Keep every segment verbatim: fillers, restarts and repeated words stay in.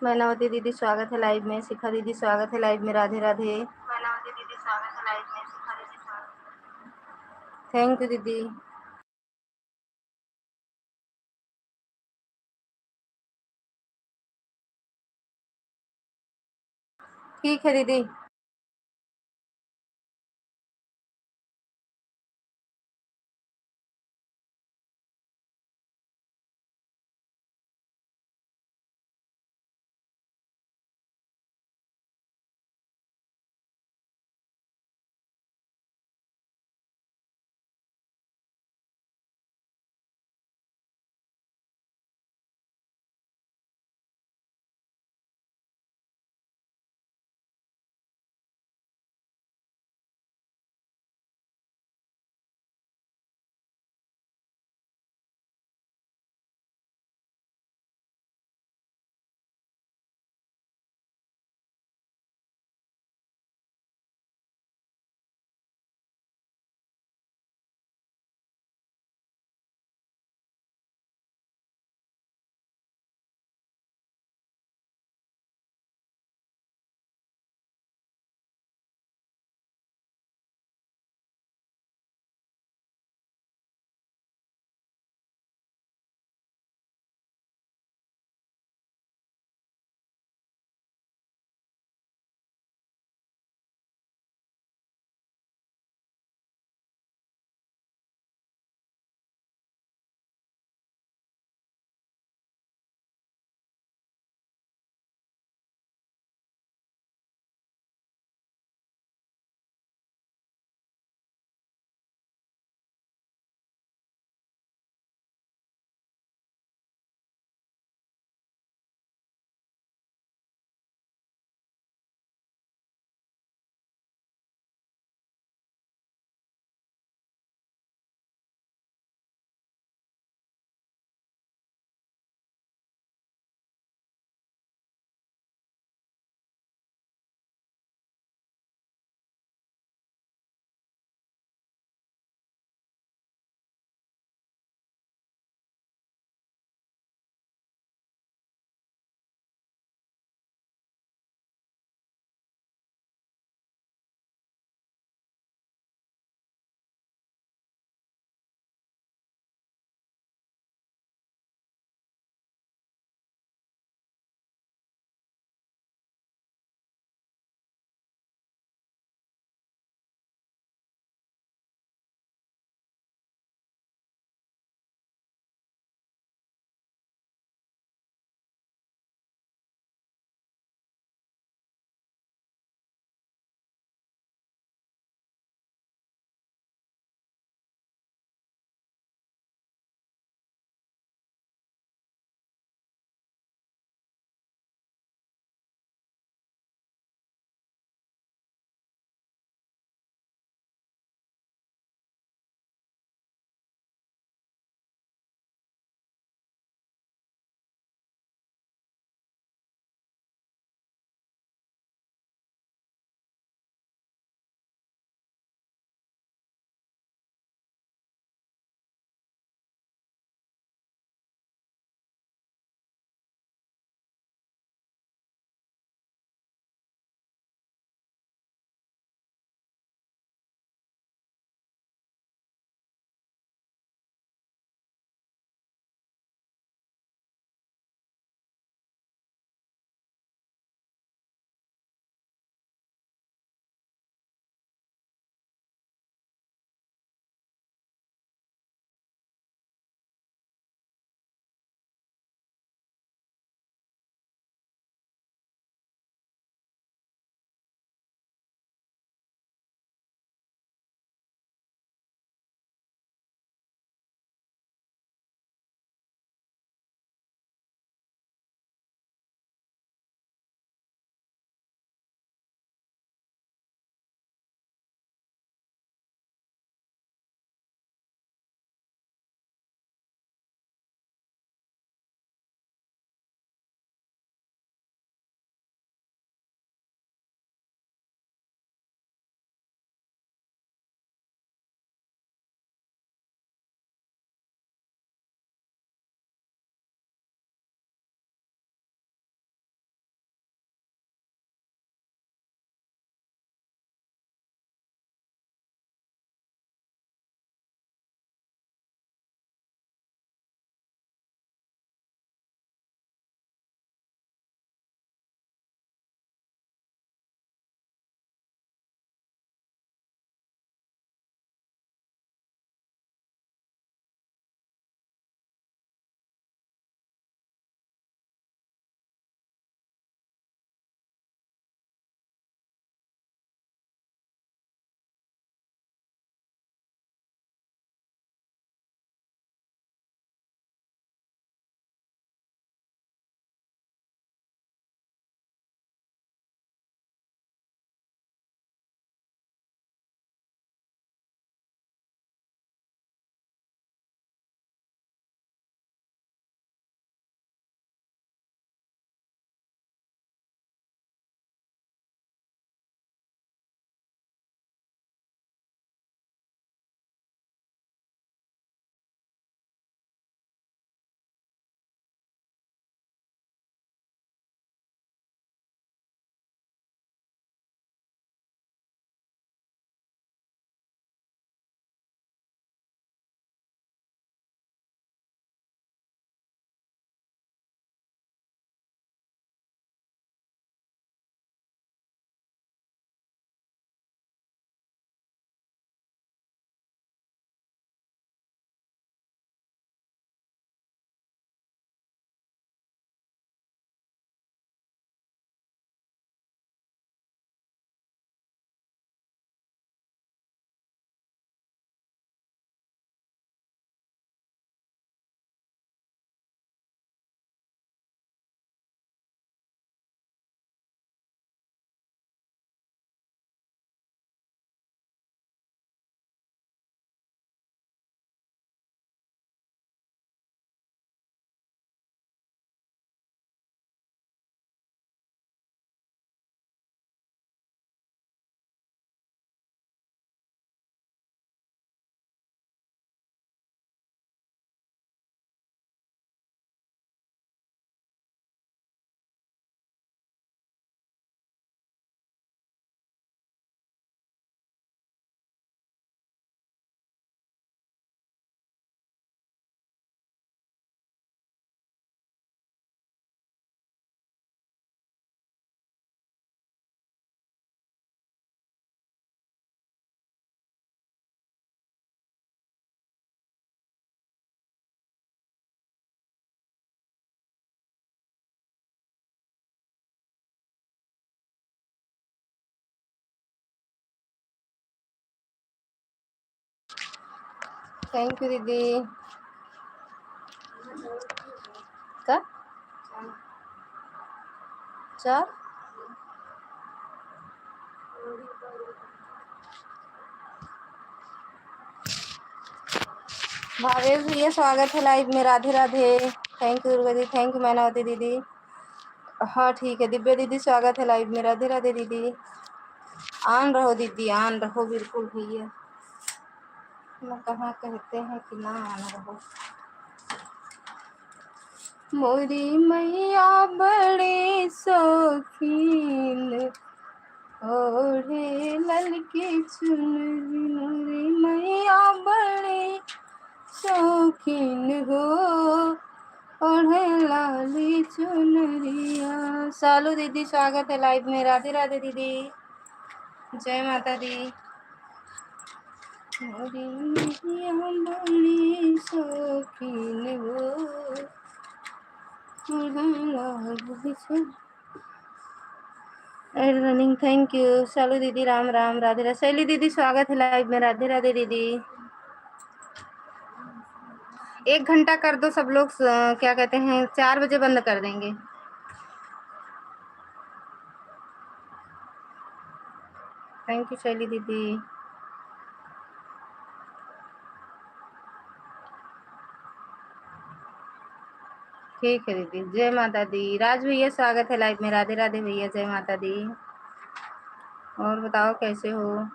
मैनावती दीदी, स्वागत है live में। शिखा दीदी, स्वागत है live में। राधे राधे। मैनावती दीदी, स्वागत है live में। शिखा दीदी, स्वागत। Thank you दीदी। ठीक है दीदी। Thank you दीदी। का? चार? भावेश भैया, स्वागत है live में। राधे राधे। Thank you उर्वा दी, thank you मैनावती दीदी। हाँ, ठीक है दिव्या दीदी, स्वागत है live में। राधे राधे दीदी। On रहो दीदी, on रहो बिल्कुल भैया। मैं कहाँ कहते हैं कि ना on रहो। मोरी मैया बड़ी शौकीन ओढ़े ललकी चुनरी, मोरी मैया बड़ी शौकीन हो ओढ़े लाली चुनरिया। सालू दीदी, स्वागत है live में। राधे राधे दीदी, जय माता दी। मोरी मैया बड़ी शौकीन हो ओढ़े लाली चुनरी। Add running, thank you। सालू दीदी, राम राम, राधे राधे। शैली दीदी, स्वागत है live में। राधे राधे दीदी। एक घंटा कर दो सब लोग, स-, क्या कहते हैं, चार बजे बंद कर देंगे। Thank you शैली दीदी। ठीक है दीदी, जय माता दी। राज भैया, स्वागत है live में। राधे राधे भैया, जय माता दी। और बताओ, कैसे हो?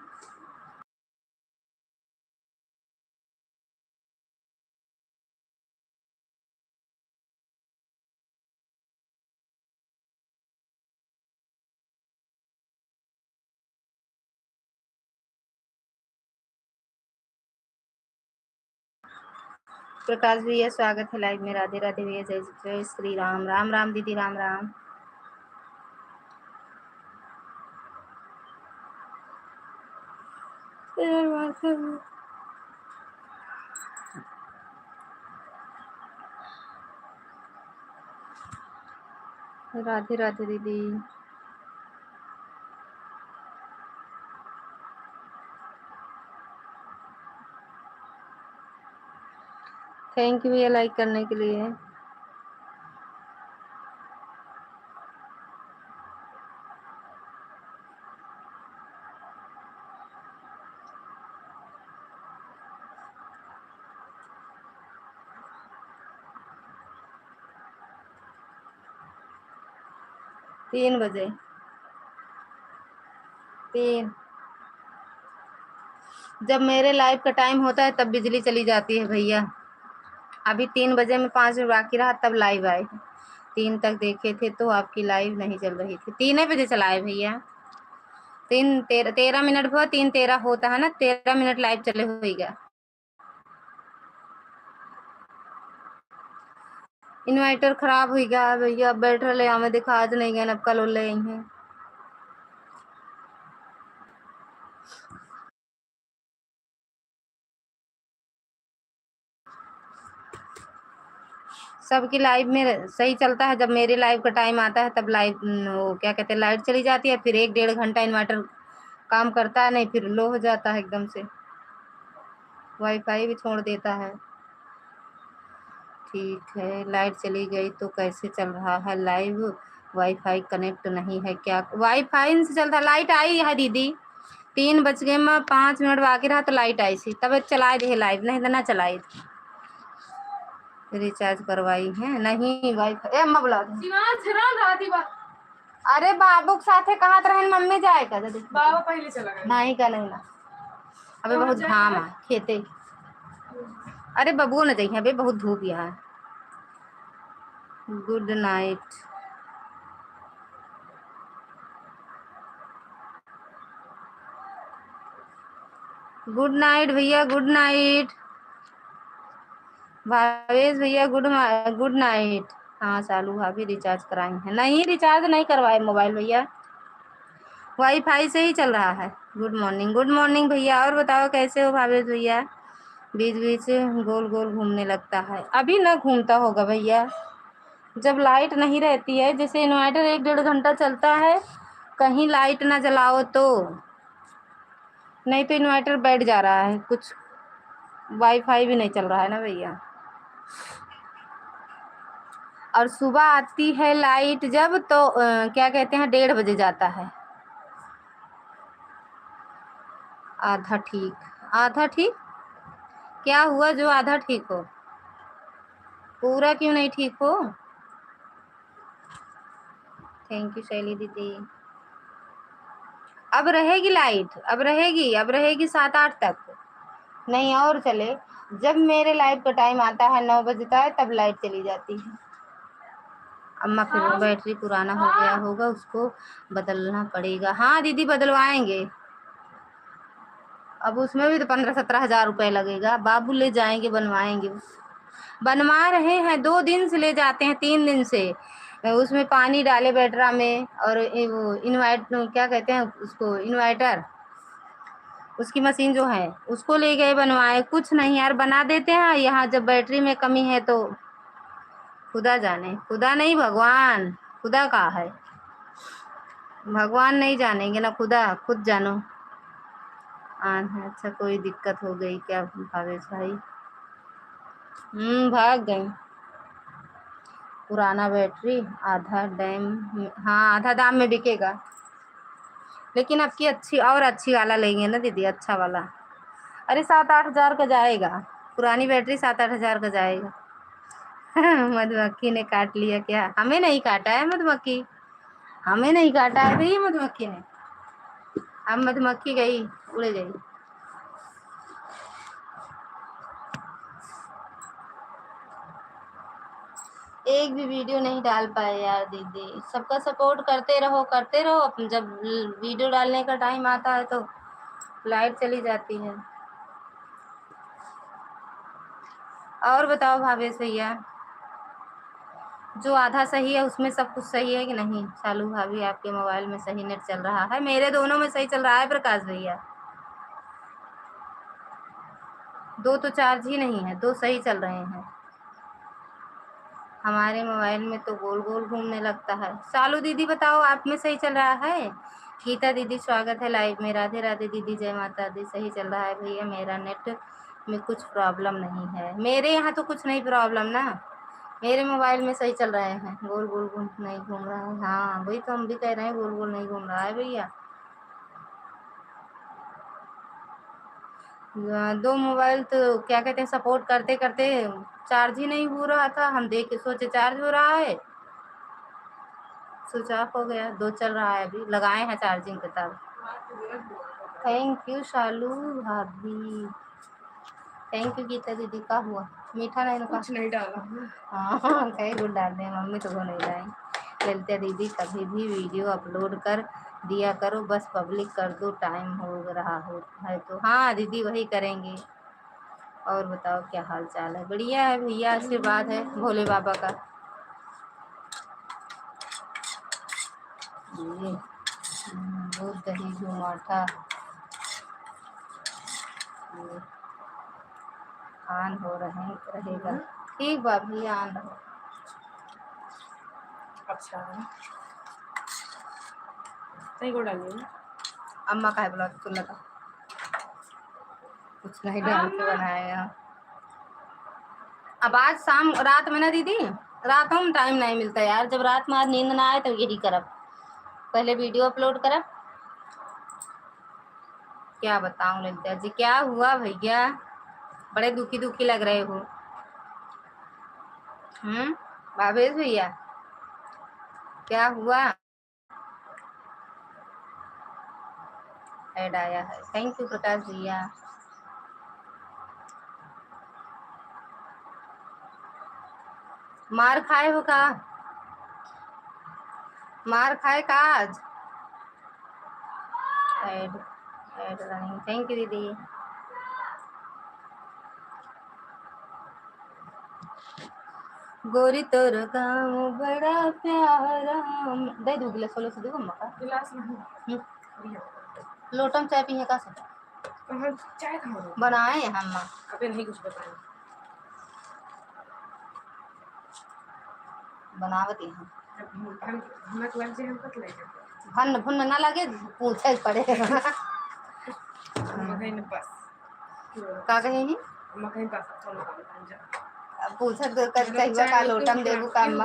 प्रकाश भैया, स्वागत है live में। राधे राधे भैया, जय जय श्री राम। राम राम दीदी, राम राम। राधे राधे दीदी। Thank you भैया like करने के लिए। तीन बजे, तीन, जब मेरे live का time होता है तब बिजली चली जाती है भैया। अभी तीन बजे में पाँच मिनट बाकी रहा तब live आए। तीन तक देखे थे तो आपकी live नहीं चल रही थी। तीन बजे चलाए भैया। तीन तेरह, तेरह मिनट हुआ, तीन तेरह होता है ना, तेरह मिनट live चले होइगा। Inverter खराब हुइगा भैया, अब बैठ रहे आवे, देखा आज नहीं गए, अब कल ले आई हैं। सबकी live में सही चलता है, जब मेरे live का time आता है तब live, न, वो क्या कहते हैं, light चली जाती है, फिर एक डेढ़ घंटा inverter काम करता है, नहीं फिर low हो जाता है एकदम से, WiFi भी छोड़ देता है। ठीक है, light चली गई तो कैसे चल रहा है live? WiFi connect नहीं है क्या? WiFi से चलता, light आई है दीदी, तीन बज गए, मैं पाँच मिनट बाकी रहा तो light आई सी, तब चलाए दे live, नहीं तो ना चलाए। Recharge करवाई है नहीं WiFi। ए अम्मा बुला दे। सीवान से राम राती बा। अरे बाबू के साथे कहत रहन मम्मी जाए का, जल्दी। बाबा पहले चला गया। नहीं का नहीं ना। अबे कहाँ बहुत जाए? घाम है खेते। अरे बबुओ न जइहे, अबे बहुत धूप यहाँ। Good night। Good night भैया, good night। भावेश भैया, good मा-, good night। हाँ, सालू भाभी recharge कराई हैं। नहीं, recharge नहीं करवाए mobile भैया, WiFi से ही चल रहा है। Good morning, good morning भैया। और बताओ, कैसे हो भावेश भैया? बीच बीच से गोल गोल घूमने लगता है। अभी ना घूमता होगा भैया, जब light नहीं रहती है, जैसे inverter एक डेढ़ घंटा चलता है, कहीं light ना जलाओ तो, नहीं तो inverter बैठ जा रहा है कुछ। वाईफाई भी नहीं चल रहा है ना भैया। और सुबह आती है लाइट जब, तो, अ, क्या कहते हैं, डेढ़ बजे जाता है। आधा ठीक, आधा ठीक? क्या हुआ जो आधा ठीक हो? पूरा क्यों नहीं ठीक हो? Thank you शैली दीदी। अब रहेगी लाइट, अब रहेगी, अब रहेगी सात आठ तक। नहीं और चले, जब मेरे लाइव का टाइम आता है नौ बजता है, तब लाइट चली जाती है। अम्मा, फिर वो हाँ। बैटरी पुराना हो गया होगा, उसको बदलना पड़ेगा। हाँ दीदी, बदलवाएंगे। अब उसमें भी तो पन्द्रह सत्रह हजार रुपये लगेगा। बाबू ले जाएंगे, बनवाएंगे। बनवा रहे हैं, दो दिन से ले जाते हैं, तीन दिन से। उसमें पानी डाले बैटरा में, और ये वो इन्वाइट-, क्या कहते हैं उसको, इन्वर्टर, उसकी मशीन जो है, उसको ले गए बनवाए। कुछ नहीं यार, बना देते हैं। यहाँ जब बैटरी में कमी है तो खुदा जाने, खुदा नहीं, भगवान, खुदा का है, भगवान नहीं जानेंगे ना खुदा, खुद जानो। हाँ, अच्छा, कोई दिक्कत हो गई क्या भावेश भाई? हम्म, भाग गई। पुराना बैटरी आधा डैम में, हाँ, आधा दाम में बिकेगा। लेकिन आपकी अच्छी, और अच्छी वाला लेंगे ना दीदी, अच्छा वाला। अरे, सात आठ हजार का जाएगा, पुरानी बैटरी सात आठ हजार का जाएगा। मधुमक्खी ने काट लिया क्या? हमें नहीं काटा है मधुमक्खी, हमें नहीं काटा है भैया मधुमक्खी ने। अब मधुमक्खी गई, उड़ गई। एक भी वीडियो नहीं डाल पाए यार दीदी। सबका सपोर्ट करते रहो, करते रहो। अपन जब वीडियो डालने का टाइम आता है तो लाइट चली जाती है। और बताओ भावेश भैया, जो आधा सही है उसमें सब कुछ सही है कि नहीं? शालू भाभी, आपके मोबाइल में सही नेट चल रहा है? मेरे दोनों में सही चल रहा है प्रकाश भैया। दो तो चार्ज ही नहीं है, दो सही चल रहे हैं। हमारे मोबाइल में तो गोल गोल घूमने लगता है। शालू दीदी बताओ, आप में सही चल रहा है? गीता दीदी स्वागत है लाइव में। राधे राधे दीदी, जय माता दी। सही चल रहा है भैया, मेरा नेट में कुछ प्रॉब्लम नहीं है। मेरे यहाँ तो कुछ नहीं प्रॉब्लम ना, मेरे मोबाइल में सही चल रहे हैं, गोल गोल घूम, नहीं घूम रहा है। हाँ, वही तो हम भी कह रहे हैं, गोल गोल नहीं घूम रहा है भैया। दो मोबाइल तो क्या कहते हैं, सपोर्ट करते करते चार्ज ही नहीं हो रहा था। हम देख के सोचे चार्ज हो रहा है, स्विच ऑफ हो गया। दो चल रहा है अभी, लगाए हैं चार्जिंग पे तब। थैंक यू शालू भाभी, थैंक यू गीता दीदी। का हुआ, मीठा नहीं ना? कुछ नहीं डाला। हाँ, कई गुड़ डाल दे, मम्मी तो वो नहीं लाई। ललिता दीदी कभी भी वीडियो अपलोड कर दिया करो, बस पब्लिक कर दो, टाइम हो रहा हो है तो। हाँ दीदी, वही करेंगे। और बताओ क्या हाल चाल है? बढ़िया है भैया, आशीर्वाद है भोले बाबा का। ये, हम्म, दूध दही घी माठा, ये, on हो रहे, रहेगा। हम्म। ठीक बा भैया, on रहो। अच्छा, नहीं गुड़ डालिए ना। अम्मा काहे बोला सुन लगा? कुछ नहीं डाल के बनाया। अब आज शाम, रात में ना दीदी, रात में टाइम नहीं मिलता यार। जब रात में आज नींद ना आए तो यही करब, पहले वीडियो अपलोड करब। क्या बताऊं ललिता जी, क्या हुआ भैया, बड़े दुखी दुखी लग रहे हो। हम्म, भावेश भैया, क्या हुआ? ऐड आया है। थैंक यू प्रकाश भैया। मार खाए हो का? मार खाए का आज? ऐड, ऐड रनिंग। थैंक यू दीदी। गोरी तोर गाँव बड़ा प्यारा। दे दू गिलास वाला से, दे दू मका। गिलास नहीं। हम्म। लोटम चाय पीहे का से? कहाँ चाय कहाँ बना? बनाए हम माँ। अबे नहीं कुछ बताए। बनावत ही हम। अब हम, हम, हम तो लग जाए, हम कत ले जाए? भन्न भुन्न ना लगे, पूछे पड़े। हम कहीं न बस। का कहे ही? अम्मा कहीं पास फोन लगा दे, जा। अब पूछत कर, मतलब, कहिया चाय का लोटा में देबू का अम्मा?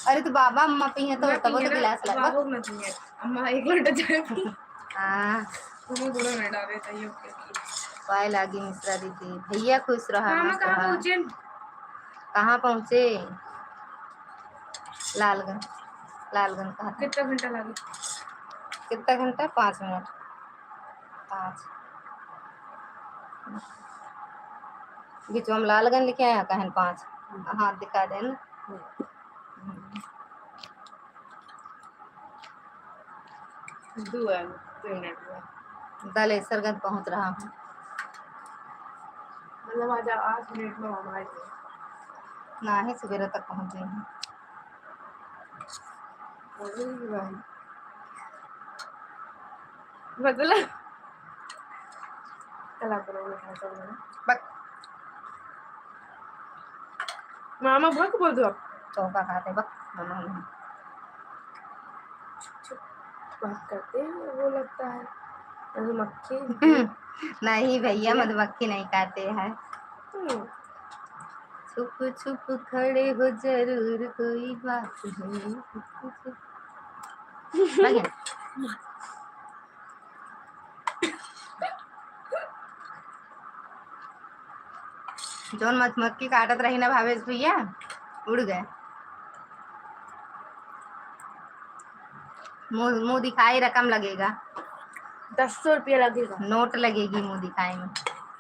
अरे, तो बाबा अम्मा पी हैं, तो तब तो गिलास लगा। बाबू ना पी हैं, अम्मा एक लोटा चाय पी। हाँ। तुम्हें गुड़ में डाले थे, ये ओके। पाए लागी मिश्रा दीदी, भैया खुश रहा, मामा मस्त कहाँ रहा। पहुँचे? कहाँ पहुँचे? लालगंज, लालगंज कहाँ? कितना घंटा लगे? कितना घंटा? पाँच मिनट। पाँच। बीच में हम लालगंज लिखे हैं, कहन पाँच। हाँ, दिखा देना। दो है, दो मिनट में। दलेसरगंज पहुँच रहा हूँ। मतलब, आज, आज मिनट में हम आए थे। ना ही सवेरे तक पहुँच गए हैं। अरे भाई। मतलब, चला करो, मैं खासा बना। बक। मामा भक बोल दो आप। तो का खाते बक, मामा नहीं। बात करते हैं, वो लगता है मधुमक्खी। नहीं भैया, मधुमक्खी नहीं खाते हैं। हम्म। छुप छुप खड़े हो जरूर कोई बात है। जौन मधुमक्खी काटत रही ना भावेश भैया, उड़ गए। मुंह, मुंह दिखाई रकम लगेगा। दस सौ रुपया लगेगा। नोट लगेगी मुंह दिखाई में।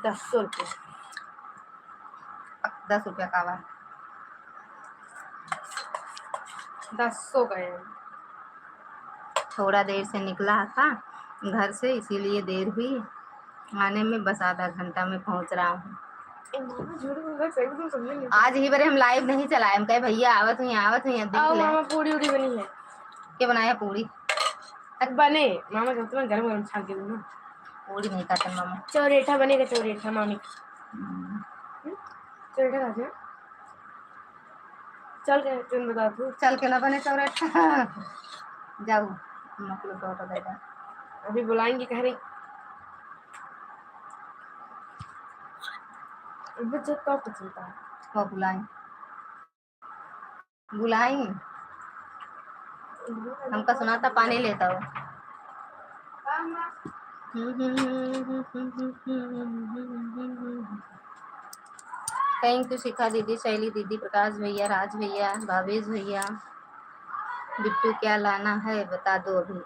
दस सौ रुपया। दस रुपया का बा। दस सौ का है। थोड़ा देर से निकला था घर से, इसीलिए देर हुई आने में, बस आधा घंटा में पहुंच रहा हूँ। ए, मामा झूठ बोल रहा है, सही में समझ नहीं। आज ही बरे हम लाइव नहीं चलाए, हम कहे, "भैया आवत हुई, आवत हुई, देख आओ ले।" मामा, पूड़ी उड़ी बनी है। के बनाया पूड़ी? अरे बने, मामा जब तुम्हें गरम गरम छान के दूँ ना। पूड़ी नहीं खाते मामा। चौरेठा बनेगा, चौरेठा मामी। हम्म। हम्म? चौरेठा खा जा। चल के तुम बता दो। चल के ना बने चौरेठा। जाओ, अम्मा को लोटा दे दे। अभी बुलाएंगे, कह रही। अभी जब कब पसंद है? कब बुलाएं? बुलाई? हमका सुनाता पानी लेता हो। Thank you शिखा दीदी, शैली दीदी, प्रकाश भैया, राज भैया, भावेश भैया। बिट्टू क्या लाना है बता दो अभी।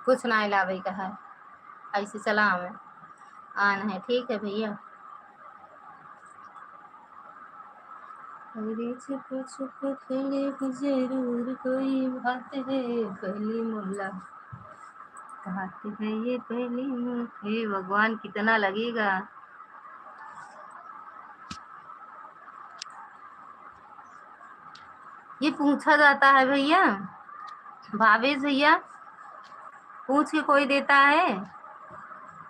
कुछ नाहीं लावे का है, ऐसे चला आवे। आन है, ठीक है भैया। अरे छुप छुप खड़े हो जरूर कोई बात है, पहली मुलाकात है ये पहली मु-, हे भगवान, कितना लगेगा। ये पूछा जाता है भैया, भावेश भैया, पूछ के कोई देता है?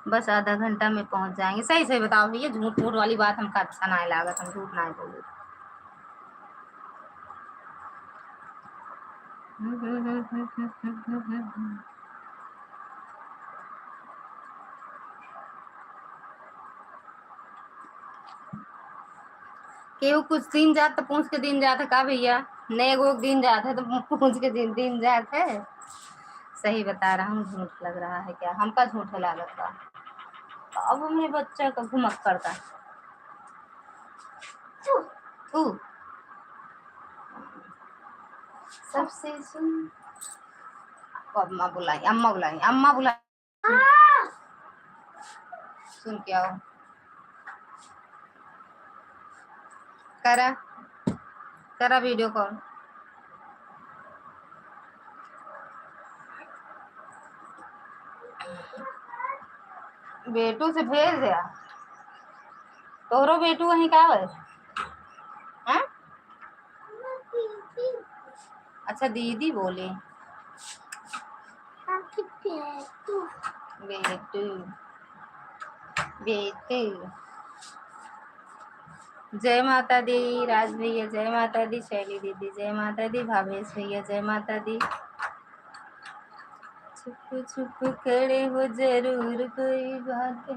बस आधा घंटा में पहुंच जाएंगे। सही सही बताओ भैया, झूठ मूठ वाली बात हमका अच्छा नाहीं लागत, हम झूठ नाहीं बोले। केहू कुछ दिन जात तो पूछ के दिन जात है का भैया? नेगो दिन जात है तो पूछ के दिन, दिन जात है। सही बता रहा हूँ, झूठ लग रहा है क्या? हमका झूठ लागत बा। अब हमरे बच्चा का घुमक करता। थू, थू। सबसे सुन। अम्मा बुलाई, अम्मा बुलाई, अम्मा बुलाई। सुन के आओ। करा, करा video call। बेटू से भेज दे। तोहरो बेटू वहीं का है? हाँ? अच्छा, दीदी बोले। बेटू, बेटू। जय माता दी, राज भैया, जय माता दी, शैली दीदी, जय माता दी, भावेश भैया, जय माता दी। छुप छुप खड़े हो, जरूर कोई बात है,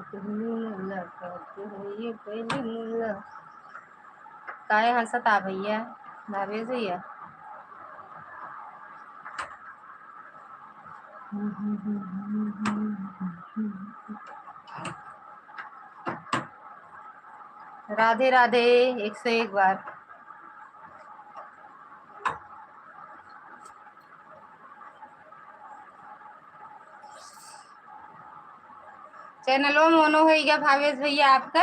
पहली मुलाकात है ये, पहली मुलाकात। काहे हंसत आ भैया, भावेश भैया? राधे राधे, एक सौ एक बार। चैनलो मोनो होइगा भावेश भैया आपका?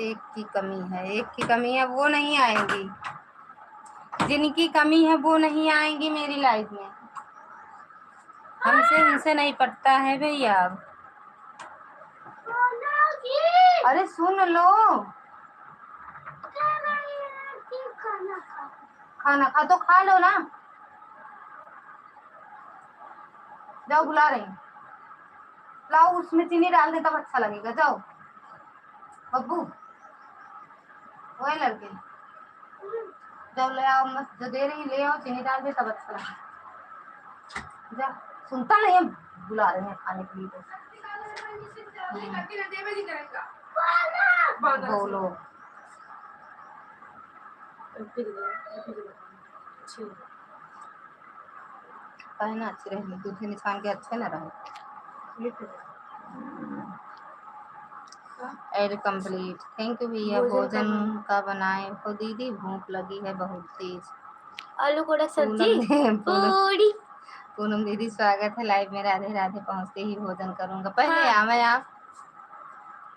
एक की कमी है, एक की कमी है, वो नहीं आएंगी। जिनकी कमी है वो नहीं आएंगी मेरी लाइफ में। हमसे उनसे नहीं पटता है भैया। अब अरे सुन लो, खाना खा तो खा लो ना। जाओ बुला रही हूँ। लाओ उसमें चीनी डाल दे तब अच्छा लगेगा। जाओ बब्बू, ओए लड़के, जाओ ले आओ, मस्त जो दे रही ले आओ, चीनी डाल दे तब अच्छा लगेगा। जा, सुनता नहीं है, बुला रहे हैं खाने के लिए तो। हम्म। बोलो। काहे ना अच्छे रहे, दूसरे इंसान के अच्छे ना रहे। Add complete। Thank you भैया। भोजन भोजन का का बनाए हो दीदी, भूख लगी है बहुत तेज। आलू कोड़ा सब्जी, पूनम दे-, पूनम, पूड़ी। पूनम दीदी, स्वागत है live में। राधे राधे। पहुँचते ही भोजन करूँगा। पहले हाँ। आवे आप।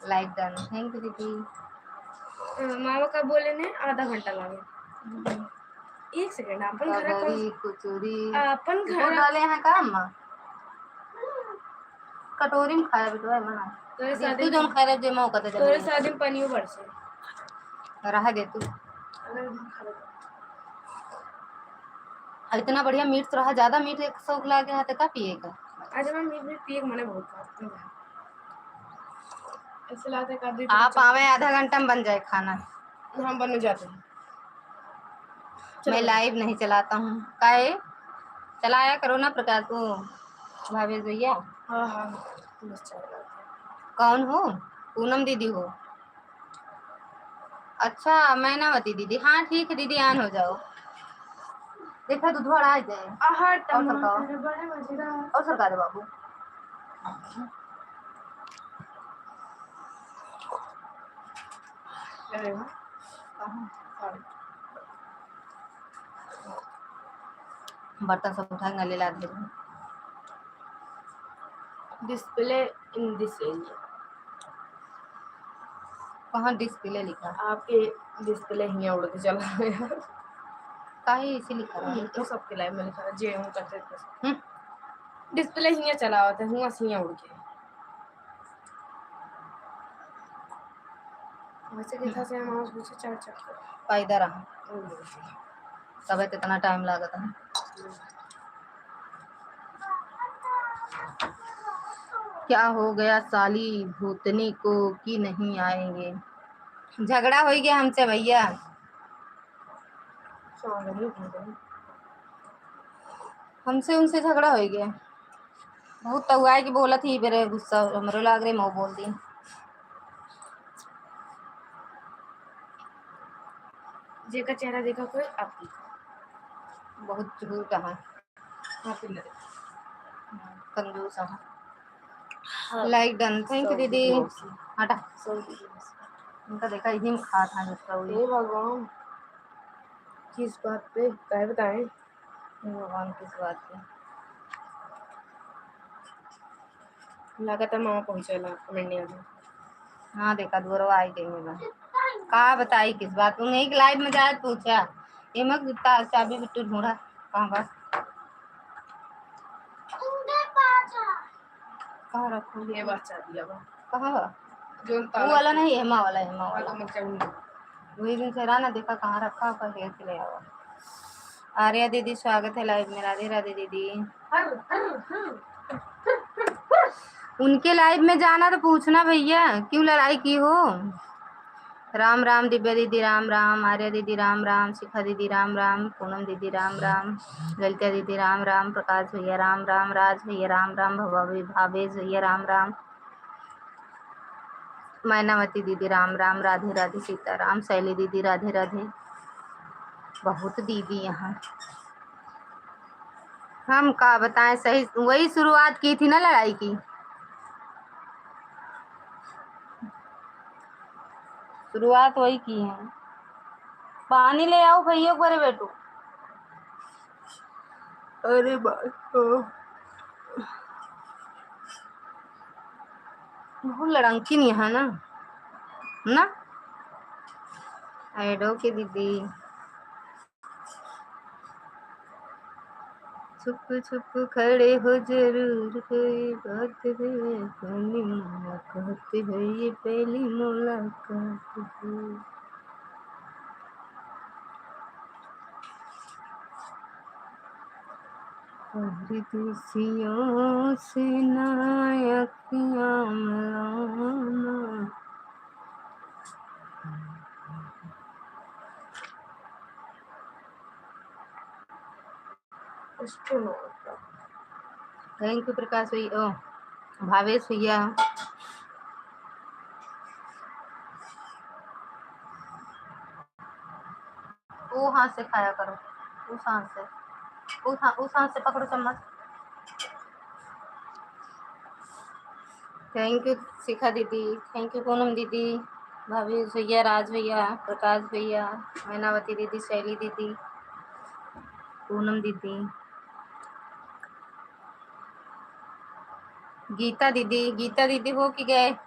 Like done। Thank you दीदी। अ, मामा का बोले ने आधा घंटा लागे। हम्म। एक second, अपन घर कचौरी, कौन, कचौरी। अपन वो घर डाले हैं का अम्मा? कटोरी में खाया बेटवा, है ना? तोरे ये शादी तू में, जौन खाए रहे, जे मौका दे तोरे देबे। शादी में पनियो बरसे। रहा दे तू। अरे, हम खा लेते। आ, इतना बढ़िया मीठ तो रहा, ज्यादा मीठ एक शौक लागे रहा तो का पिएगा? आज हमारे मीठ, मीठ पिए के मने बहुत था। ऐसे लाते का दे आप आवे, आधा घंटा में बन जाए खाना। हम बनने जाते हैं। मैं चलो। Live नहीं चलाता हूँ। काहे? चलाया करो ना प्रकाश, वो भावेश भैया। हाँ, हाँ, बस चल रहा है। कौन हो? पूनम दीदी हो? अच्छा, मैनावती दीदी। हाँ, ठीक है दीदी, on हो जाओ। देखा, दूध बड़ा आ जाए। आहा, और सरकाओ। टमाटर बड़े मजेदार। और सरका दे बाबू। अरे वाह। बर्तन सब उठाएंगे, ले ला दे। Display in this area। कहाँ display लिखा? आपके display हियाँ उड़ के चला गया। काहे ऐसे लिखा है? हम्म, वो सबके live में लिखा है, जे हूँ करते थे। हम्म। Display हियाँ चला होता है, हुआँ से हियाँ उड़ के। वैसे के था से हम आज पीछे चार चक्कर। फायदा रहा। हम्म। तबे तो इतना time लागत है। हम्म। क्या हो गया साली भूतनी को कि नहीं आएंगे? झगड़ा हो गया हमसे भैया। हमसे उनसे झगड़ा हो गया। बहुत तउआए के बोलत ही, बेरे गुस्सा हमरो लाग रहे, मैं बोल दी। जेकर चेहरा देखा कोई आपकी। बहुत झूठ है। हाँ, पिल्ला दे। कंजूस है। हाँ। Like done। Thank you, दीदी। हटा। इनका देखा, इही में खात है गुस्सा हुई। हे भगवान, किस बात पे, काहे बताएं? हे भगवान, किस बात पे? लागत है मामा पहुँचेला मंडिया में। हाँ, देखा, दुअरवा आई गई है। का बताई किस बात? उन्हीं के live में जाए पूछा। एमा ता-, चाबी बिट्टू ढूंढा। कहाँ बा? कहाँ रखो? ये बा चाबी, अब। कहाँ बा? जोन ताला वो वाला नहीं, एमा वाला, एमा वाला। वाला में चाबी। वही दिन से रहा ना, देखा कहाँ रखा, ओकर हेर के ले आवा। आर्या दीदी, स्वागत है live में। राधे राधे दीदी। उनके live में जाना तो पूछना भैया, क्यों लड़ाई की हो? राम राम दिव्या दीदी, राम राम आर्या दीदी, राम राम शिखा दीदी, राम राम पूनम दीदी, राम राम ललिता दीदी, राम राम प्रकाश भैया, राम राम राज भैया, राम राम भवा-, भावेश भैया, राम राम मैनावती दीदी, राम राम, राधे राधे सीताराम, शैली दीदी, राधे राधे। बहुत दीदी यहाँ। हम का बताएं, सही वही शुरुआत की थी ना लड़ाई की, शुरुआत वही की है। पानी ले आओ भैया, एक बार बैठो। अरे बा-, ओ। बहुत लड़ंकी नहीं है ना, ना? एडो के दीदी। छुप छुप खड़े हो जरूर, कोई बात है, पहली मुलाकात है, ये पहली मुलाकात है। परदेसियों से ना अखियाँ मिलाना। Thank you प्रकाश भैया, ओ, भावेश भैया। वो हाथ से खाया करो, उस हाथ से, उस हा-, उस हाथ से पकड़ो चम्मच। Thank you शिखा दीदी, thank you पूनम दीदी, भावेश भैया, राज भैया, प्रकाश भैया, मैनावती दीदी, शैली दीदी, पूनम दीदी, गीता दीदी। गीता दीदी हो कि गए?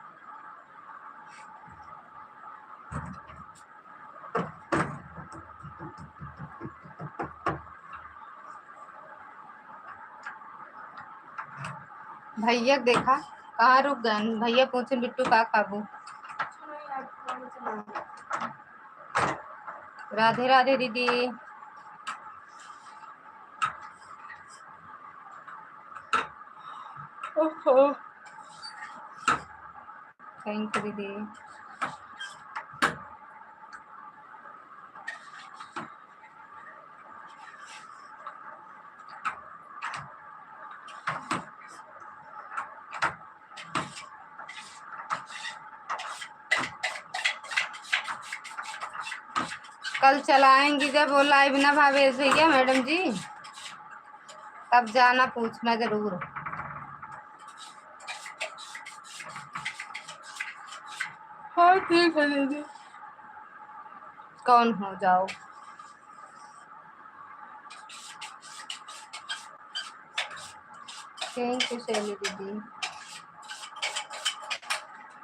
भैया देखा कहाँ रुक गए। भैया पूछे, "बिट्टू का खाबू?" राधे राधे दीदी। ओहो। Thank you दीदी। कल चलाएंगी जब वो live ना भावेश भैया, मैडम जी, तब जाना पूछना जरूर। हाँ, ठीक है दीदी। कौन हो जाओ? Thank you शैली दीदी,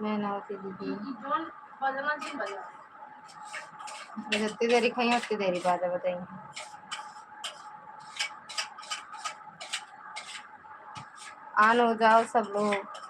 मैनावती दीदी। जौन बजना जी बजा। जितनी देरी खाई, उतनी देरी बाद बताइए। On हो जाओ सब लोग।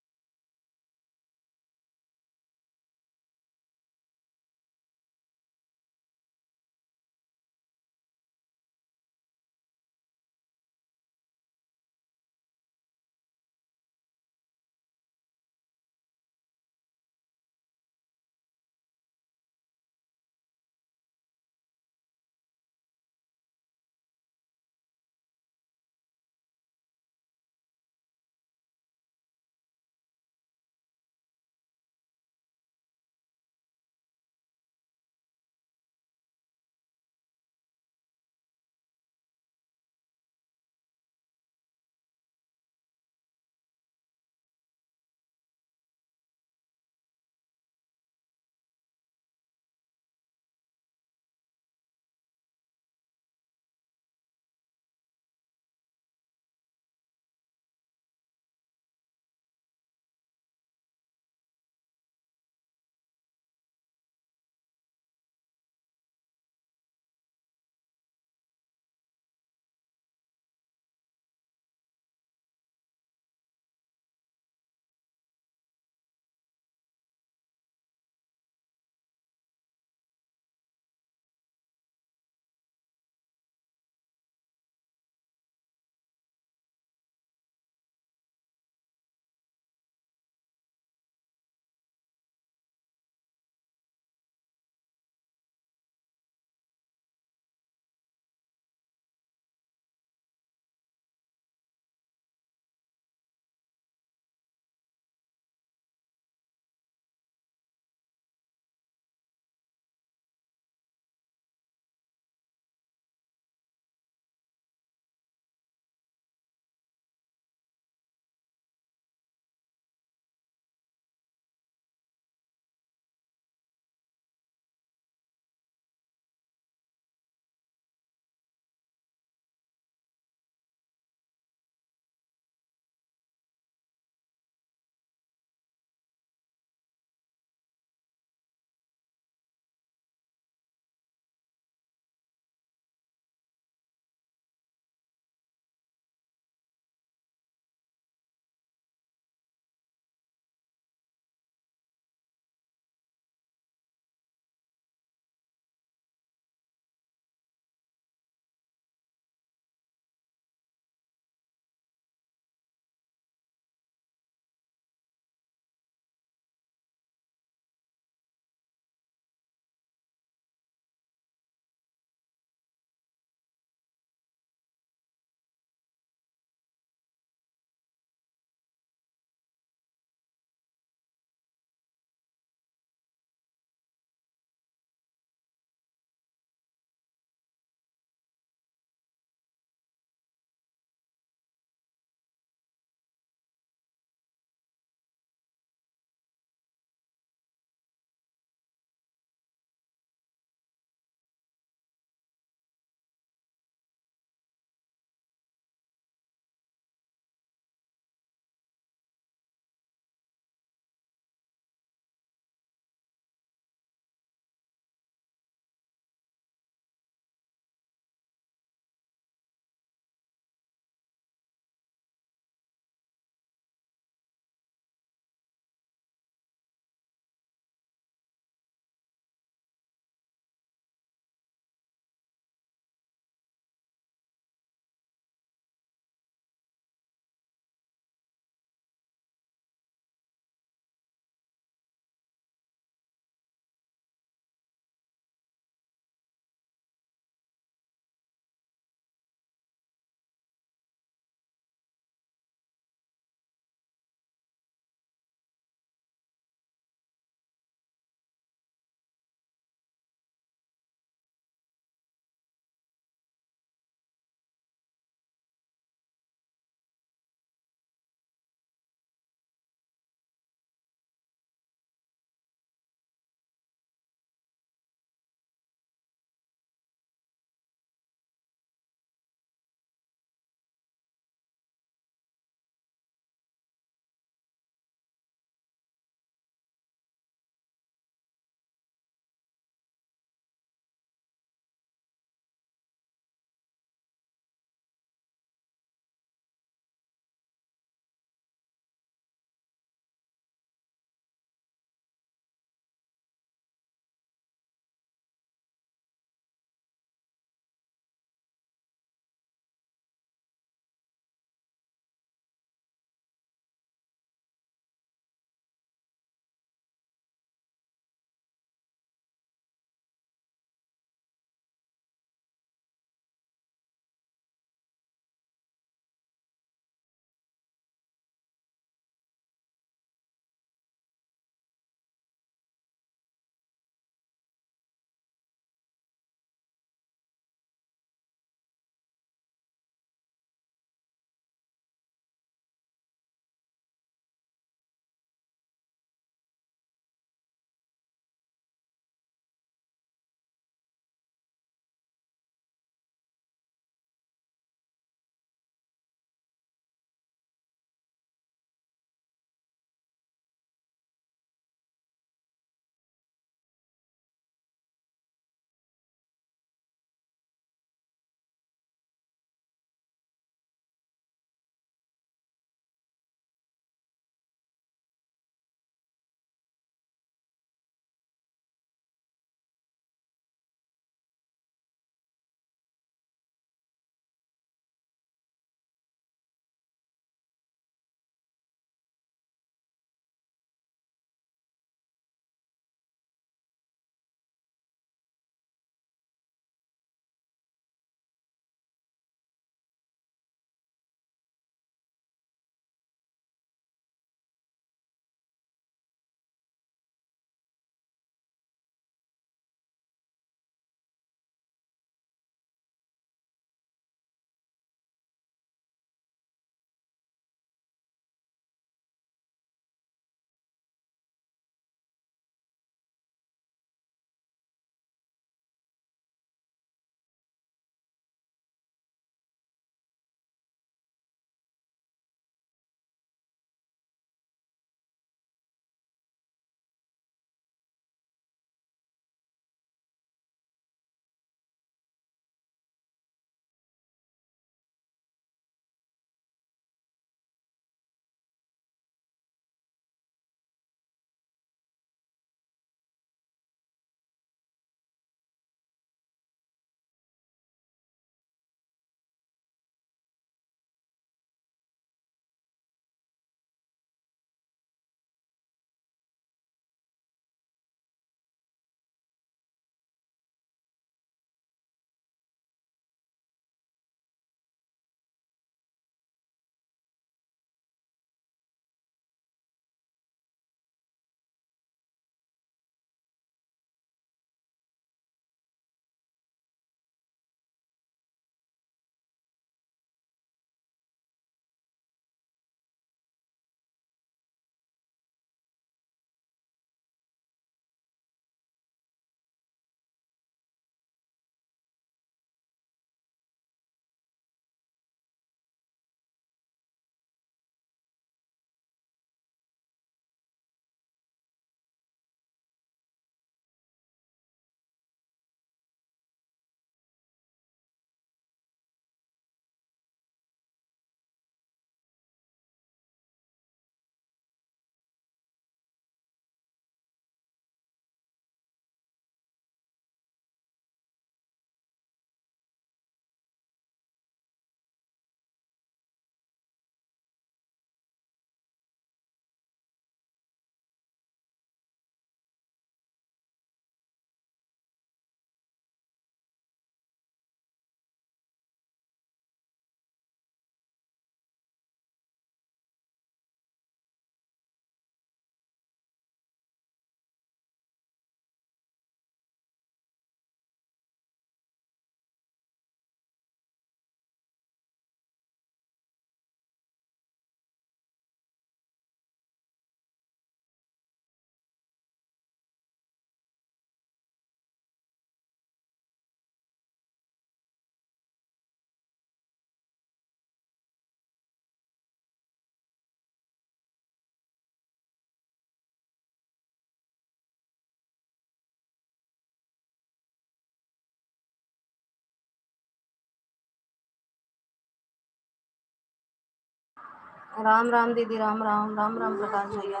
राम राम दीदी, राम राम, राम राम प्रकाश भैया।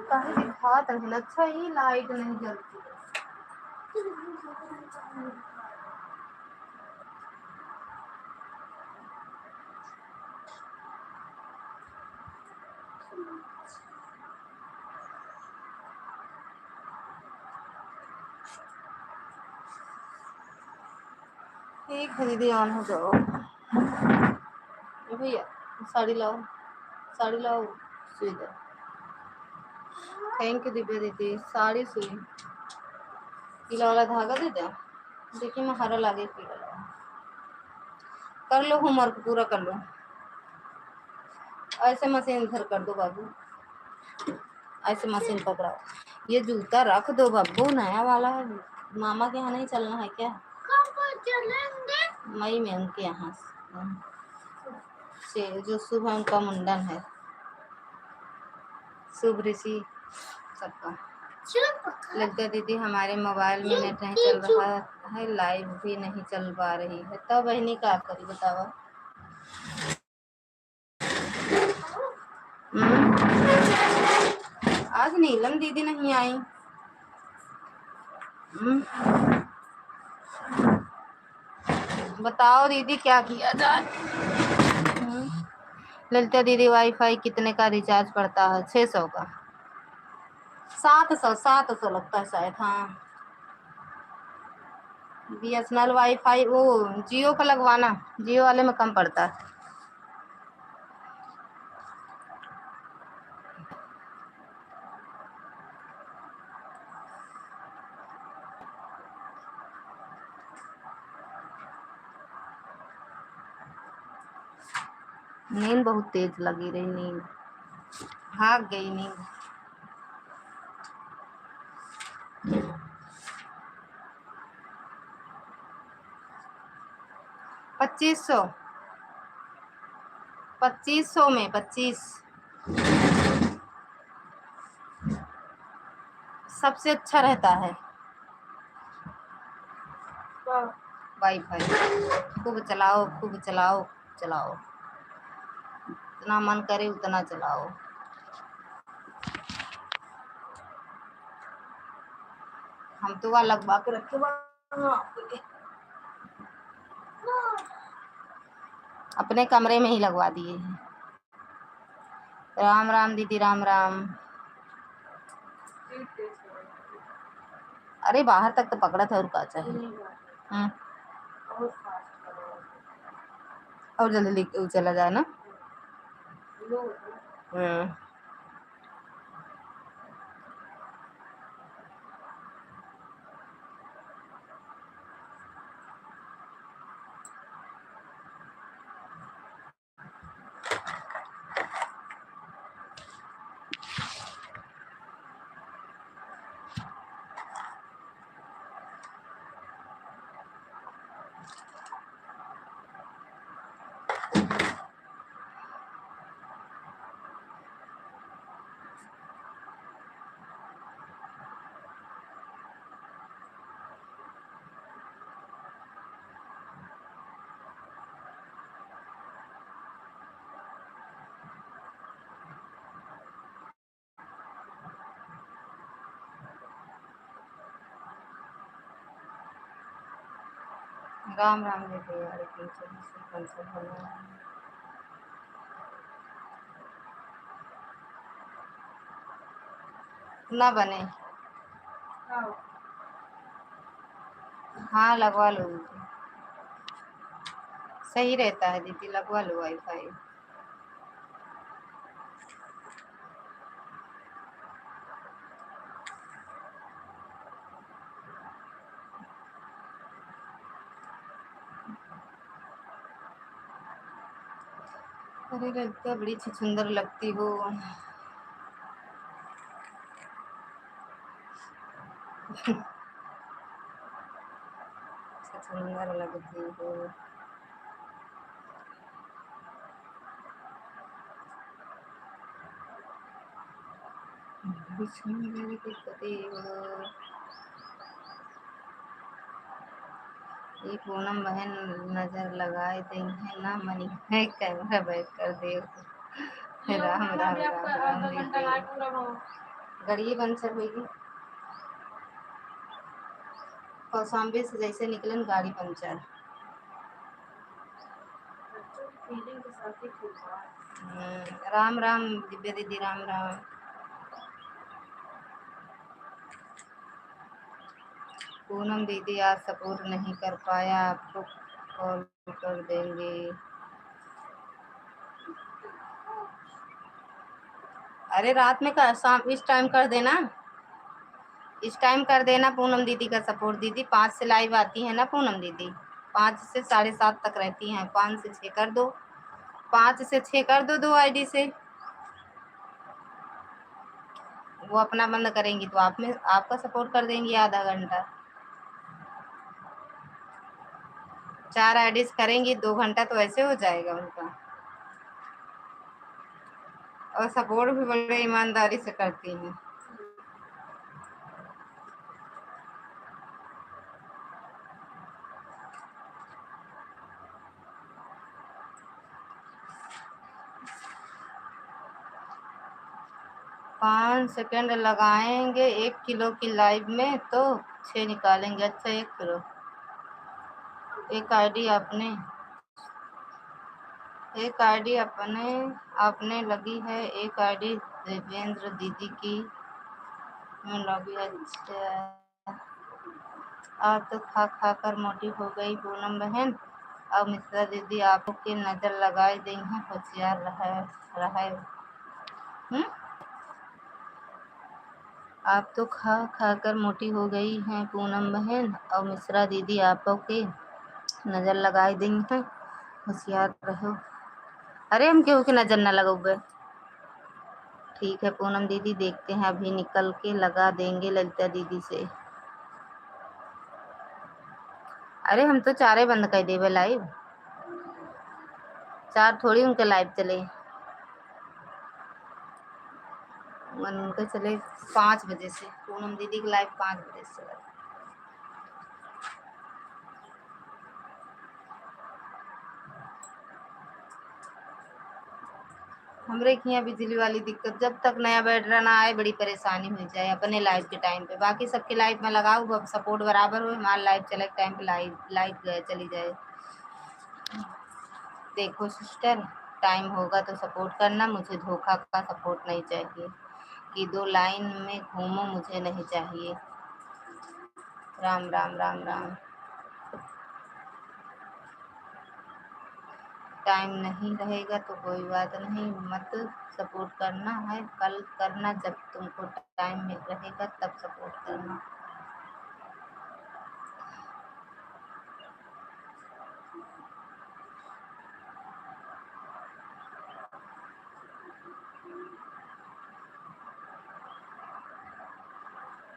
काहे दिखात नहीं? अच्छा, ये लाइट नहीं जलती। ठीक है दीदी, on हो जाओ। ए भैया, साड़ी लाओ, साड़ी लाओ, सुई दो। Thank you दिव्या दीदी। साड़ी सुई, पीला वाला धागा दे दो। देखिए, मैं हरा लागे पीला लाओ। कर लो homework, पूरा कर लो। ऐसे मशीन इधर कर दो बाबू, ऐसे मशीन पकड़ाओ। ये जूता रख दो बाबू, नया वाला है। मामा के यहाँ नहीं चलना है क्या? कब चलेंगे? मई में उनके यहाँ। से जो शुभ है, उनका मुंडन है। शुभ ऋषि सबका। शुभ का? ललिता दीदी, हमारे मोबाइल में नेट नहीं चल रहा है, लाइव भी नहीं चल पा रही है, तो बहनी का करी बतावा? हम्म? आज नीलम दीदी नहीं आई। हम्म? बताओ दीदी, क्या किया जाए? हम्म? ललिता दीदी, वाईफाई कितने का रिचार्ज पड़ता है? छः सौ का। सात सौ, सात सौ लगता है शायद। हाँ, बीएसएनएल वाईफाई, वो जियो का लगवाना, जियो वाले में कम पड़ता है। नींद बहुत तेज लगी रही, नींद भाग गई नींद। पच्चीस सौ, पच्चीस सौ में पच्चीस। सबसे अच्छा रहता है। वाईफाई खूब चलाओ, खूब चलाओ, चलाओ, जितना मन करे उतना चलाओ। हम तो वह लगवा के रखे बा, अपने कमरे में ही लगवा दिए हैं। राम राम दीदी, राम राम। अरे, बाहर तक तो पकड़त है, और का चाहिए? हम्म। और जल्दी लिख, चला जाए ना। हम्म। राम राम दीदी, यार, की चीज से कौन सा भला है? ना बने। हाँ, लगवा लो दीदी, सही रहता है दीदी, लगवा लो वाईफाई। अरे ललिता, बड़ी अच्छी सुंदर लगती हो। सुंदर लगती हो। बड़ी सुंदर दिखती हो। ये पूनम बहन नजर लगाए देइहैं ना, मनी है camera back कर दे। राम, राम, राम, राम, दीदी। गाड़ी पंचर होइगी। कौशाम्बी से जैसे निकलन गाड़ी पंचर। हम्म, राम राम दिव्या दीदी, राम राम। पूनम दीदी आज support नहीं कर पाया, आपको call कर देंगे। अरे रात में का, शाम, इस time कर देना, इस time कर देना पूनम दीदी का support। दीदी पाँच से live आती है ना पूनम दीदी, पाँच से साढ़े सात तक रहती हैं, पाँच से छः कर दो, पाँच से छः कर दो, दो ID से। वो अपना बंद करेंगी तो आप में, आपका support कर देंगी आधा घंटा। चार ID से करेंगी, दो घंटा तो ऐसे हो जाएगा उनका। और support भी बड़े ईमानदारी से करती हैं। पाँच second लगाएंगे एक किलो की live में तो छः निकालेंगे। अच्छा, एक किलो, एक ID आपने, एक ID अपने, आपने लगी है, एक ID देवेंद्र दीदी की में लगी है। अच्छा। आप तो खा खा कर मोटी हो गई पूनम बहन। अब मिश्रा दीदी आपके नजर लगाए देइहैं, होशियार रहे, रहे। हम्म? आप तो खा खा कर मोटी हो गई हैं पूनम बहन, और मिश्रा दीदी आपके नजर लगाए देइहैं, होशियार रहो। अरे हम केहू के नजर ना लगौबे। ठीक है पूनम दीदी, देखते हैं, अभी निकल के लगा देंगे ललिता दीदी से। अरे हम तो चारे बंद कर देबे live, चार थोड़ी उनके live चले। उनके चले पाँच बजे से, पूनम दीदी के live पाँच बजे से चले। हमरे के हियाँ बिजली वाली दिक्कत, जब तक नया battery ना आए, बड़ी परेशानी होइ जाए अपने live के time पे। बाकी सबके live में लगाओ, अब support बराबर हो, हमार live चले के time पे live, live गए, चली जाए। देखो sister, time होगा तो support करना, मुझे धोखा का support नहीं चाहिए, कि दो line में घूमो, मुझे नहीं चाहिए। राम, राम, राम, राम। Time नहीं रहेगा तो कोई बात नहीं, मत support करना है, कल करना जब तुमको time में रहेगा तब support करना।